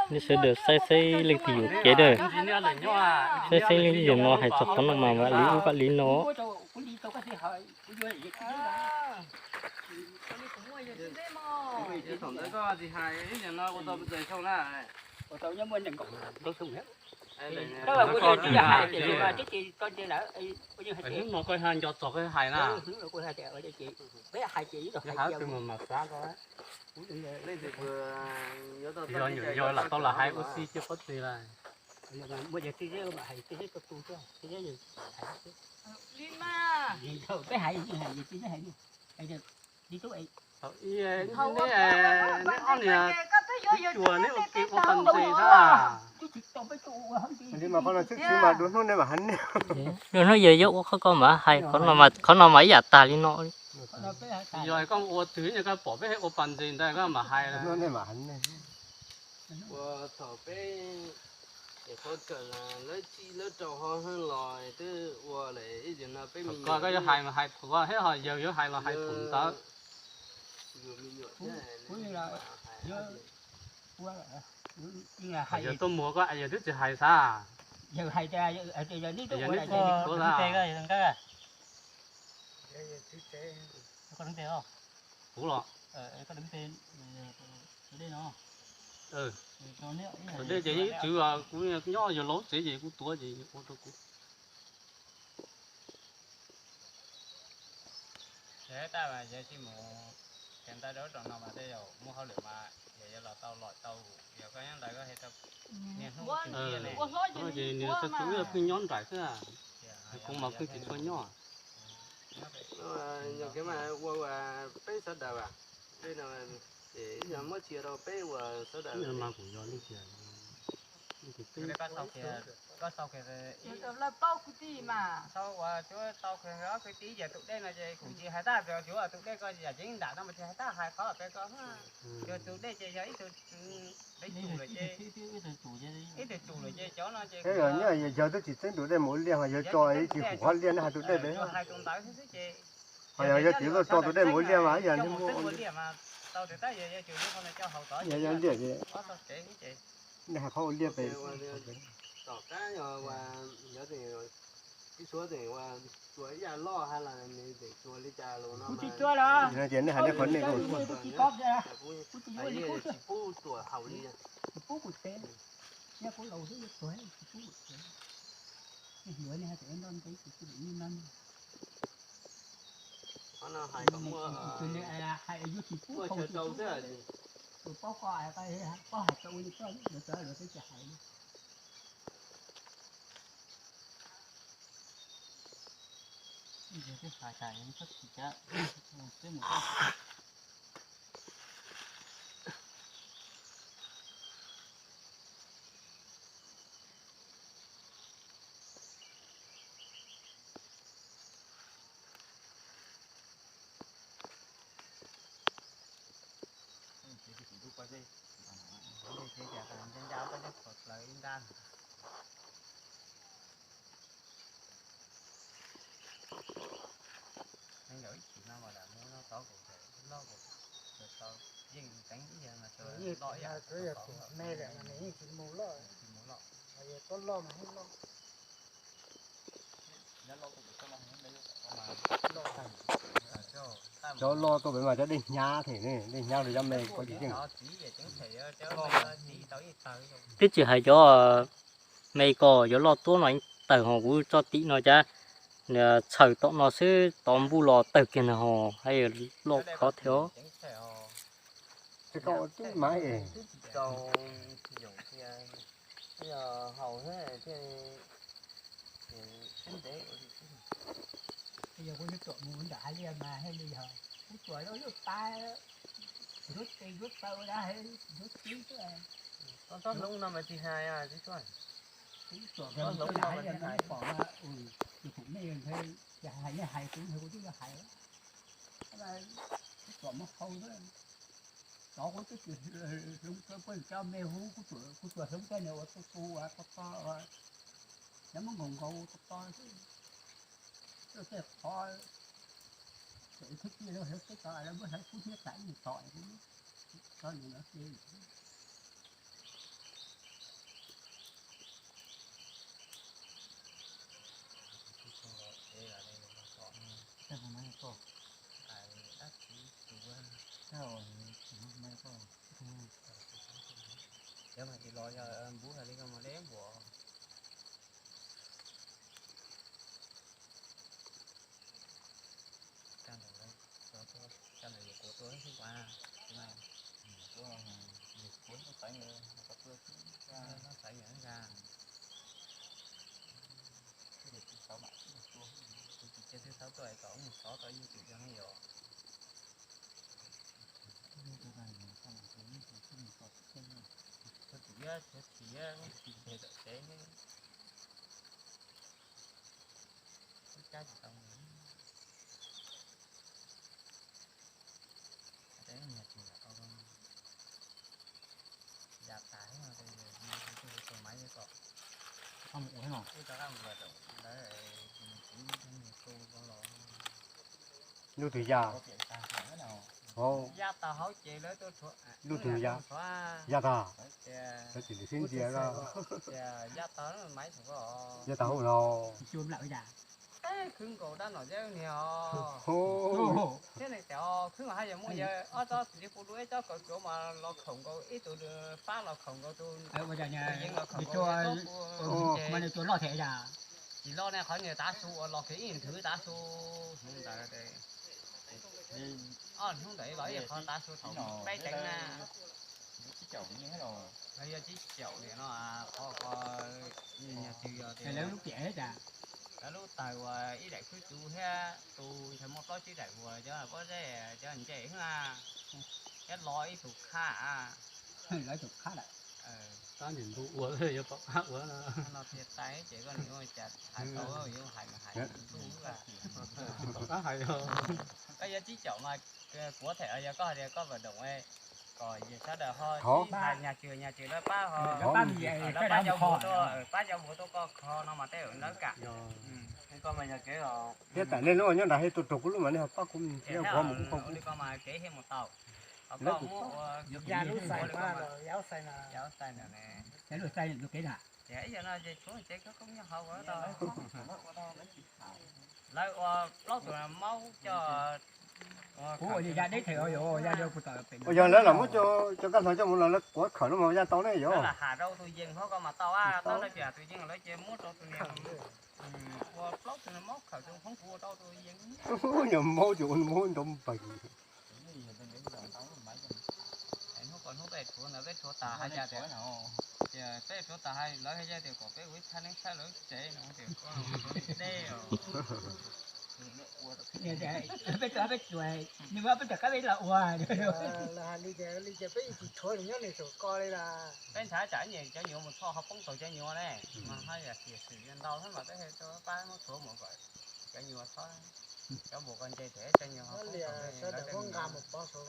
Sawv daws saib saib leej twg yuam kev na. Saib saib leej twg yuam no hais txog qhov no mas vam li ub vam li no. Hnub no koj nco txog koj hais na. Yog nyuam yog lam tau lam hais ua si cia pob txeg lawm. Thaum ib neb ob niag cuag neb ua ke ua pas ntses na. Dua hnub yawg yuav ua qhov ko mas hais, qhov no mas ib yam tag li no. Yog koj ua twg koj pom peb ua pas ntses ntawd koj mam hais. Ua thaum peb es qhov kawm lawv tsib lawv rau ho los twb ua lawm ib yam no peb me nyuam. Koj yuav hais mas hais thaum ko thiab ho yawg yuav hais los hais thaum ntawd. Yawg tuaj muag koj yawg twb tsis hais xav. Yawg neb tuaj kuv los. Thaum dej ces yeej ib txwv kuv nyob yawg laus tsev ces kuv tuav ces ua rau kuv. Ces nws txhua tus wb pheej nyob nraim xwb, kuv mas pheej tsis tshua nyob. Yog kev mas ua peb sawv daws, ces ib yam muab tsia rau peb ua sawv daws mas kuv yog leej twg. Koj xaus kiag, koj xaus kiag, paub kwv tij mas. Xaus uas tsuav tau kiag ob kwv tij yam tus dej no ces kuv tsis hais tab, tsuav tus dej koj yam ceev nram no mas tsis hais tab, hais qhov peb koj. Yog tus dej ces yog ib tug, ib tug lawm ces, ib tug tsum lawm ces cov no ces yog twb tsis txeeb tus dej mus ua liaj ho yog tso ib tsis hum hov liaj nej hais tus dej pem. Hais tus ntawd xwb ces, ho yog yog tsis tau tso tus dej mus ua liaj mas ib yam li mus ua liaj mas tau tias tab yog yog tsis ua liaj ces nej hais qhov ua liaj pem. Tom qab yog ua, yog tseem, tib suav tseem ua tsuas ib yam loj hab las nws tseem tsuas li cas los no ces nej hais li qhov nej tsis pub tsuas haus li. Qhov no hais kom muaj, muaj chaw rau xwb. Yeej tseev ib yam mas tsuas loj ib yam, me lawm mas nws yeej tsis mus loj, yog tuab loj mas yeej loj. Cov loj tuaj pem mas cov dej hnyav them ne, dej hnyav rau cov me kuj tsis yeej. Twb tsis hais cov me ko, cov loj tuab no yeej tawg ho kuv tso tim no cab, txhaws tom no xwb tod npuj los tawg kiag na ho, hais loj khov thiab. Yog kuv tuam mus nram hav liaj mas haj li yog kuv tuam lub lub pas, nruab tes nruab taw ua dab, nruab txwb xwb. Txhob hlub no mas tsis hais, tsis tuam, tsis tuam, hlub no mas tsis hais. Tus pum nej nthe, hais nej hais kuv nthe kuv twb yuav hais. Kuv tuam mus hau xwb. Tov kuv twb tsis hlub, peb cov me hu kuv tuam, kuv tuam hlub tej nws ua tu tu ua to to, nws muab nkaus nkaus to to xwb. Tej qhov txawm ib thib tij lawv hlawv teb tod lawv muab hlawv kub hnyiab txav ib nyuag tom, tso nws no xwb. Cov mas tsis los yog npub hais li ko mas deb npaum. Coj ntawm lawv, coj ntawm yuav kuv tuaj xwb as, kuv xaiv ntawm ntag. Kuv tsis cia twb xav tuaj kom mus xov tau yug twm yog ne yom. Tshuav twm iab tshuav txiv, tshuav txiv tom tsev ne. Ib cab tsis tau. Yav tas no, tus maiv kom, ib rov qab mus lawm, lub twg ya? Yav tas hauv ces lawv tuaj, lub twg ya? Yav tas, lawv tsis lwm sib ntsia, yav tas maiv, yav tas hauv no. Khwb nkaus dab nom zeb niag os. Thiab neeg tias khwb mas haj yam muaj yawg ob tsob txiv li pu dua ib tsob kaus tsuav mas los khoom nkaus ib tug fab los khoom nkaus tus, tus yeeb los khoom nkaus tus tub. Tsis loj ne, qhov niag tav su uas los kiag ib nthwv tav su hnub ntawd, ob hnub ntawd los ib qhov tav su thaum peb teev na. Yog tsib caum niam no, qhov ko, lawv lub tawg uas ib daim khwb tsuv thiab tus ntshe muaj plaub tsib daim uas cov pob zeb cov nce xwb na, thiab los ib tug khab, los ib tug khab lawm. Qab niam ntu ua yuav tom qab ua no. No tias tais ces koj niam ua cas hais tau yuav hais mas hais ntu la. Tom qab hais. Koj yuav tsib caum mas kuv them yog koj hais tias koj vam doom kom sawv daws ho hais nyas cws nyas cws lawv pab ho, lawv pab cov npua tuaj, pab cov npua tuaj koj kho no mas tej lawv kam. Thiab tam nej lub nyob nrad thiab tuaj raug kuv lub mas nej ho pab kuv, thiab kuv ho mus kuv qhov kuv. Li ko mas kev thiaj mus tau. Ho koj muab ua ya lub xais, ya lub xais ntawm ne. Ces ib yam no ces tshuav ces koj koob nyob hauv ua tau. Lawv ua plaub tug maub coj, kuv ua ya deb them, ya li kuv tau pem. Yog lawv los muab cov kab hlau coj mus los lawv kuav khawm no mas ya tau ne yom. Lawv lam ham rau tus yees hauv ko mas tau, tab lawv tsis ham tus yees lawv ces muab rau tus niag ua plaub tug maub khawm tus hoob kuv ua rau tus yees. Nyuag maub ces ua maub nrov npeeg. Hnub ko hnub peb rhuav ntawd peb rhuav tas hais tias, peb rhuav tas hais lawv hais tias kom peb ua ib thaj neeb saib lawv tsev no tias koj deb os. Peb, peb cov kab peb los ua. Li ces peb tsis rhuav nws nyob nws saum ko li las. Peb ntshav tsam ib nyuag cov nyuam mus txhoj ho poob tau cov nyuam ne, mas haj yam tias xwm ntau thiab mas peb rau pab muab rhuav mus kom cov nyuam txhob, cov npua ko nce ces cov nyuam ho poob tau.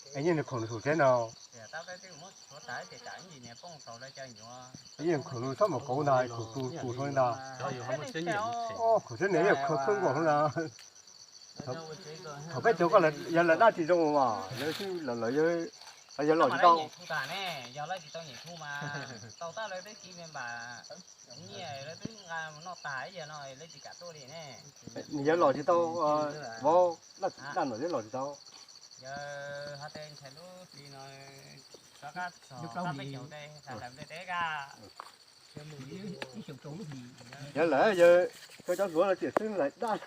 Es nyiaj nws khoom nws saum tsev no. Tias tab peb twb muab rhuav tas ces tsam ib ntsis niag poob tau lawv cov nyuam. Ib yam khoom nws txhob mus kauv ntag, khoom tus tus rau ntag. Khoom tsev niam yog khawv khawb nkaus ntag. Thaum peb cov ko yog lawv dab tsis zoo mas lawv twb lawv, lawv yog los tsis tau. Yog lawv tsis tau nyiam thu mas tau tab lawv twb kiv me npam nyiaj lawv twb nqa mus noj tas ib yam no lawv tsis kam tuaj li ne. Nws yog los tsis tau, vauv, daj ntawm twb los tsis tau. Yog hais tias ntshe lub hli no rov qab txog peb caug tej hlais hlais tej ka. Yog lawm yog cov cov hluav no tiam xwb hlais daj.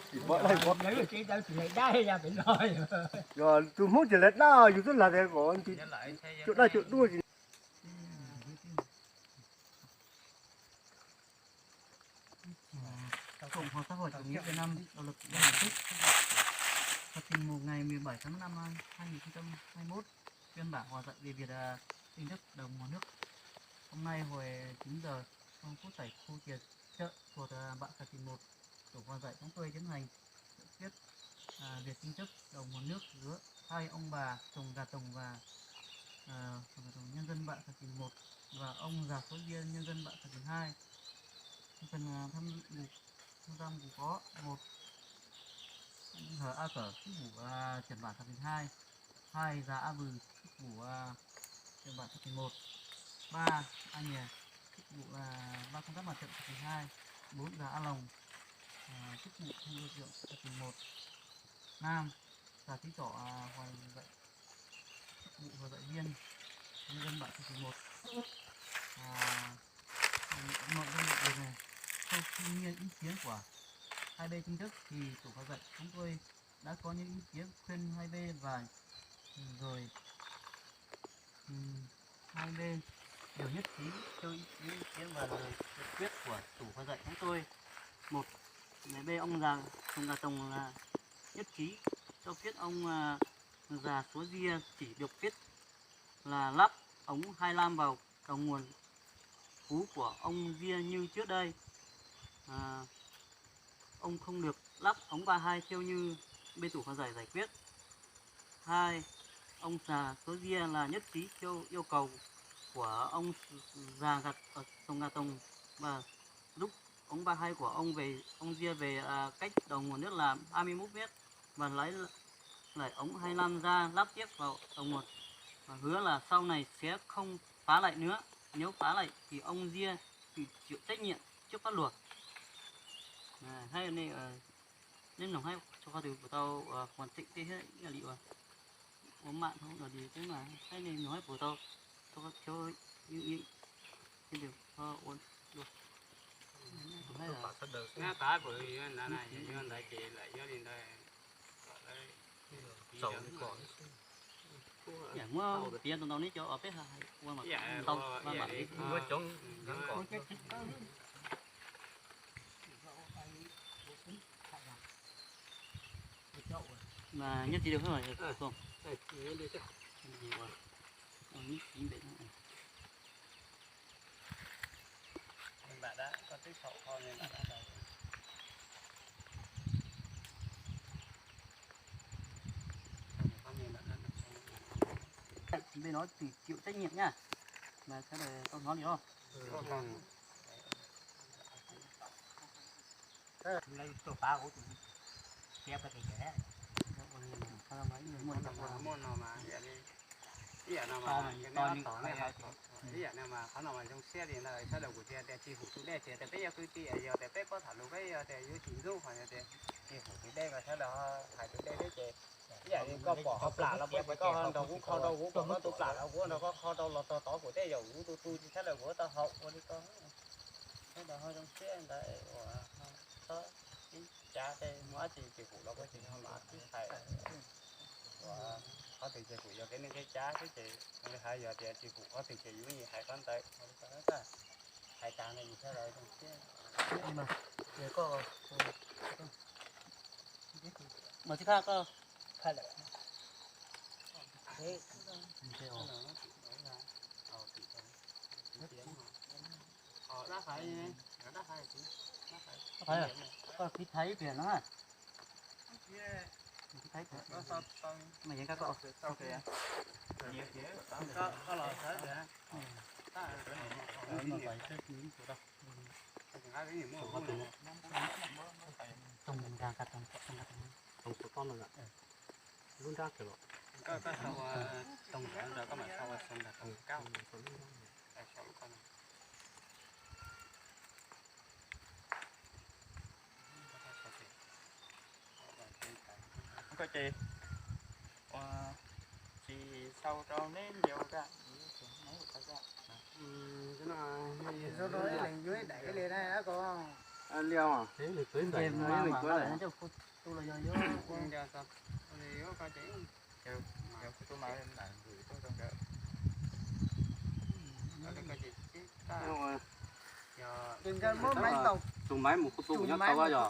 Tsis pom daj, tsis hlais daj ya pem no. Yog tus Hmoob tsis hlais daj yus twb hlais tias kom cuaj daj cuaj duab. Cộng hòa xã hội chủ nghĩa Việt Nam, độc lập tự do hình thức. Thật tình mục ngày mười bảy tháng năm hai nghìn không trăm hai mươi mốt, phiên bản hòa giải về việc, à, tranh chấp đồng nguồn nước. Hôm nay hồi chín giờ, trong phút tại khu chợ, chợ thuộc, à, bản Sài Tiền một, tổ hòa giải chúng tôi tiến hành giải quyết, à, việc tranh chấp đồng nguồn nước giữa hai ông bà Sông Gà Tồng và, à, Sông Gà Tồng, nhân dân bản Sài Tiền một, và ông già Số Diê, nhân dân bản Sài Tiền hai. Phần, à, tham gia mục, tham gia mục có một, Hờ A Cở, chức vụ, à, trưởng bản Sài Tiền hai. Hai, Già A Vư, chức vụ, à, trưởng bản Sài Tiền một. Ba, A Nhìa, chức vụ là ban công tác mặt trận Sài Tiền hai. Bốn, Già A Lòng, à, chức vụ không đội trưởng Sài Tiền một. Năm, Già Tí Trọ, à, hòa giải, chức vụ hòa giải viên, nhân dân bản Sài Tiền một. À, nội dung vụ việc này, sau khi nghe ý kiến của hai bên tranh chấp thì tổ hòa giải chúng tôi đã có những ý kiến khuyên hai bên và, ừ, rồi, ừ, hai bên đều nhất trí cho ý, ý kiến và lời giải quyết của chủ hòa giải chúng tôi. Một, bên ông già Sùng Gà Tồng là nhất trí cho phép ông, à, già Súa Dia chỉ được phép là lắp ống hai lam vào đầu nguồn cũ của ông Dia như trước đây. À, ông không được lắp ống ba hai theo như bên chủ hòa giải giải quyết. Hai, ông già Súa Dia là nhất trí theo yêu cầu của ông già gặt, ờ, Sùng Gà Tồng và rút ống ba hai của ông về, ông Dia về, à, cách đầu nguồn nước là hai mươi mốt mét và lấy lại ống hai lam ra lắp tiếp vào đầu nguồn. Và hứa là sau này sẽ không phá lại nữa. Nếu phá lại thì ông Dia chịu, chịu trách nhiệm trước pháp luật. À, hay này, ờ, nên nòng hay cho khoa từ của tao, ờ, hoàn chỉnh tí hết, nghĩa là đi, ờ, ua maj thaum ntawd li twb mas thiaj li nws hais puas tau tau koj khiav yeej yeej thiaj li ho ua dua. Nyab tas puas yog na, yog ntawd ces lawm yog li ntawd. Yam muab piav ntau ntau neb cov peb hais ua mas ntau mas mam li. Mas nyob tsis dua xwb mas. Npam dab, koj twb saum qhov npam dab ntawd. Npe no tsis chịu trách nhiệm nha, mas sawv daws tau hnov li os. Muaj no mas, ib yam no mas, ib yam no mas qhov no mas zoo siab li ntawd, sawv daws kuj tsis tias tsis hum tus dej, tsis tias peb yog kwv tij, yog tias peb paub tham lus peb yog tias yuav tsis ntxub, ho yog tias tsis hum tus dej mas sawv daws hais tus dej xwb ces ib yam li koj pom qhov plam los puas tsis koj nrog kuv kho rau, kuv pom koj tus plam los kuv nrog koj kho rau los txog tod kuv tej zaum kuv tu tu tsis sawv daws kuv tau haum ua li ko. Sawv daws ho zoo siab ntawd uas txhob ib cav tej muaj dab tsi tsis hum los puas tsis ho mam sib hais. Uas qhov twg ces kuj yog kev neej kev tsav xwb ces li hais yog tias tsis hum qhov twg ces yus yeej hais qhov ntawd. Hais tas no yus sawv daws zoo siab. Mas tsis phaj koj phaj lawm. Koj kis thaiv ib pliag no. Kis thaiv ib pliag. Mas yeej koj, koj los sawv tias. Lub nrab kawg los. Koj, koj sau ua toog ntawd, koj mam sau ua xoo ntawd, toog kab. Sau lub koj no. Koj ces ua tsis sau rau neb ncaus da. Li os. Tus maiv mus kuv tus nyob tau yog.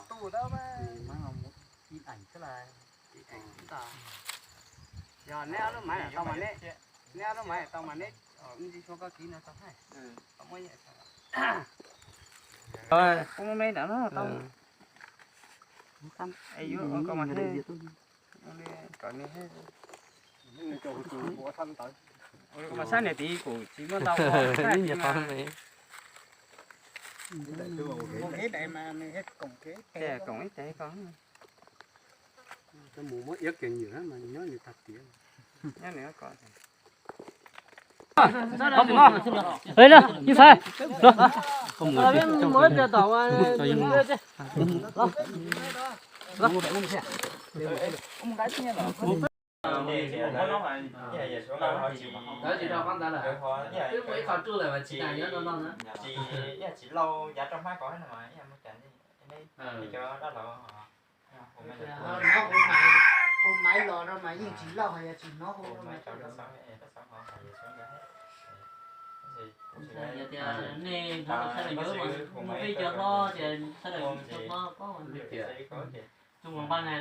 Yog neb ob lub maiv tau mas neb, neb ob lub maiv tau mas neb, ntsis suav koj kiv no tau. Koj muab me ntawm no tau. Mas sab niam txiv kuv tsis muaj ntau. Koom ib tes ko. Mus muab iab kiag nyuam mas nyob nws tag tiav. Nyob nws ko. Ib fais. Tsis lauj, yav rau hmab ko no mas ib yam muaj cas ne, cov dab laug. Hnov hu maiv los no mas yeej tsis lauj, ho yog tsis hnov hu no mas yog tias nej hnov sawv daws yuav mas hu peb cov hlob ces sawv daws cov hlob paub tias tub npaj na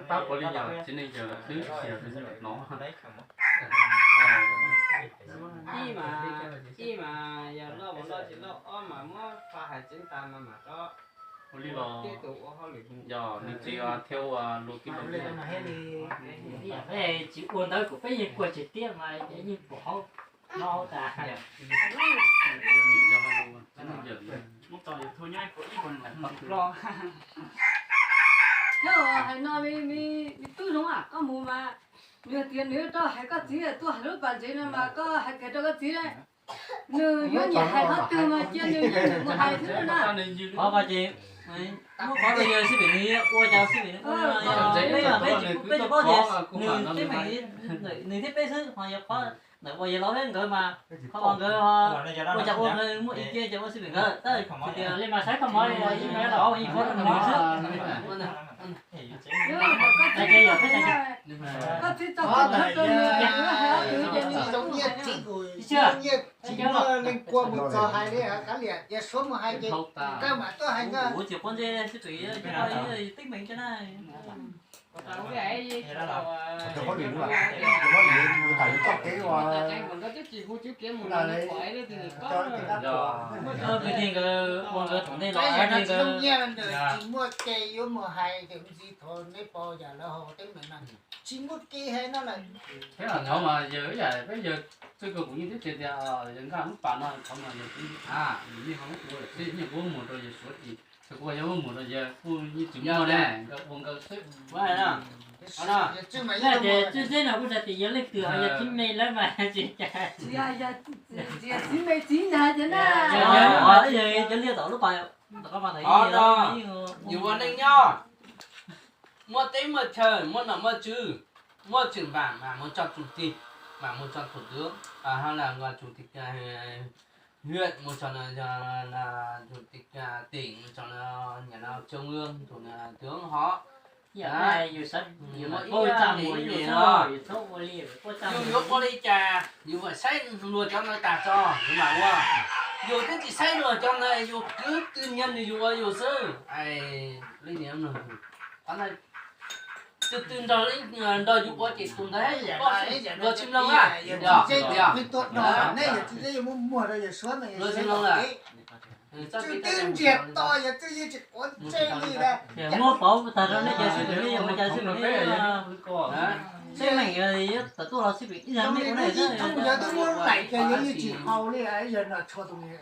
pab puav leej yog txiv neej yawg xwb, tsis yog tus nyuam hnov. Ib mas, ib mas yog loj mus loj tsis loj, ob mas muab pab hais tseeb tas mas mam rov ua li los. Yog nws tsis thiab ua lus kib los. Tsis ua ntawd kuv peb yeej kuaj tsis tiab mas yeej pom hauv no tas. Muab tso YouTube nyob ib puas ib puas nplo. Hais no, me tub Zoov, koj mus mas nws tias nws rau hais koj txiv tuaj hais lub pas ntsev no mas koj hais kiag rau koj txiv. Nws yuav nyiam hais qhov twg mas cia nws mus hais xwb na. Qhov ko ces muab qhov rau yawg sib pem nws ua cas sib pem nws ua, peb tsis paub tias nws teeb meem nws thiab peb xwb, ho yog qhov ntawm uas yawg laus thiab nkawd mas qhov uas nkawd ua cas ua nkawd muaj ib ce ces ua sib pem nkawd, tab sis tias li mas saib koj mov li los yeej meem los yeej qhuav rau nws xwb. Koj txiv txog qhov ntawd, nyiaj txiv kuj tsis muaj leej kua mus txog hais li, kav liam tias suav mus hais ces koj mam tuaj hais nkawd. Kuv tsis quav ntsej xwb, teeb meem cov na. Tus hauj lwm, tus hauj lwm, tus hauj lwm mus tham yuav txoj kev ua, ua kwv tij nkawd ua nkawd thaum ntej los tsis muaj kev yuav mus hais tias ntxiv thaum neb pom yam lawv haus teeb meem no, tsis muaj kev hais no lawm. Peb los thov mas yawg ib yam peb yawg txwj kawg kuv yeej twb tias tias yawg nkaj lub pas no thov mas yawg kuv a, yawg yeej ho muab ua lawm xwb, yeej kuv muag rau yawg suav ces txawm kuv yog muab muag rau yawg kuj yeej tsis muaj ne, nkawd ua nkawd xwb. Ces txij ntawd no kuj hais tias yog leej twg ho yog txiv me lawm mas tsis cas. Txiv me txiv ntag ces na. Yog cov liaj tom lub pas, tom qab pas ntawd yus ua neej nyob, muaj teb muaj chaw, muaj nom muaj tswv, muaj tseem npam mas mus tso tus tig, mas mus tso tus dwb, ho las tus tig hwm mus tso tus tig tim mus tso nyiam no coob ub tus tig hov. Yus yuav ua li cas yus vam saib luag cov ntawd tas tso yus mam ua. Yus twb tsis saib luag cov ntawd yus kwv tw nyiag nws yus ua yus xwb. Leej niam, qhov ntawd twg twg nrog yus ua ces tus ntawd luag tsis mloog a. Luag tsis mloog lawm. Twb ntsiag to yog twb yeej tsis quav ntsej li lawm. Muab pauv tag rau nej cov xib pem, nej yuav ua cas xib pem, nej yuav, seb meem yuav tawm tuaj los xib pem ib yam nej ua nej xwb. Yog twb muab laim kiag yuav yeej tsis haus li, yog no tshuav tus ntawd.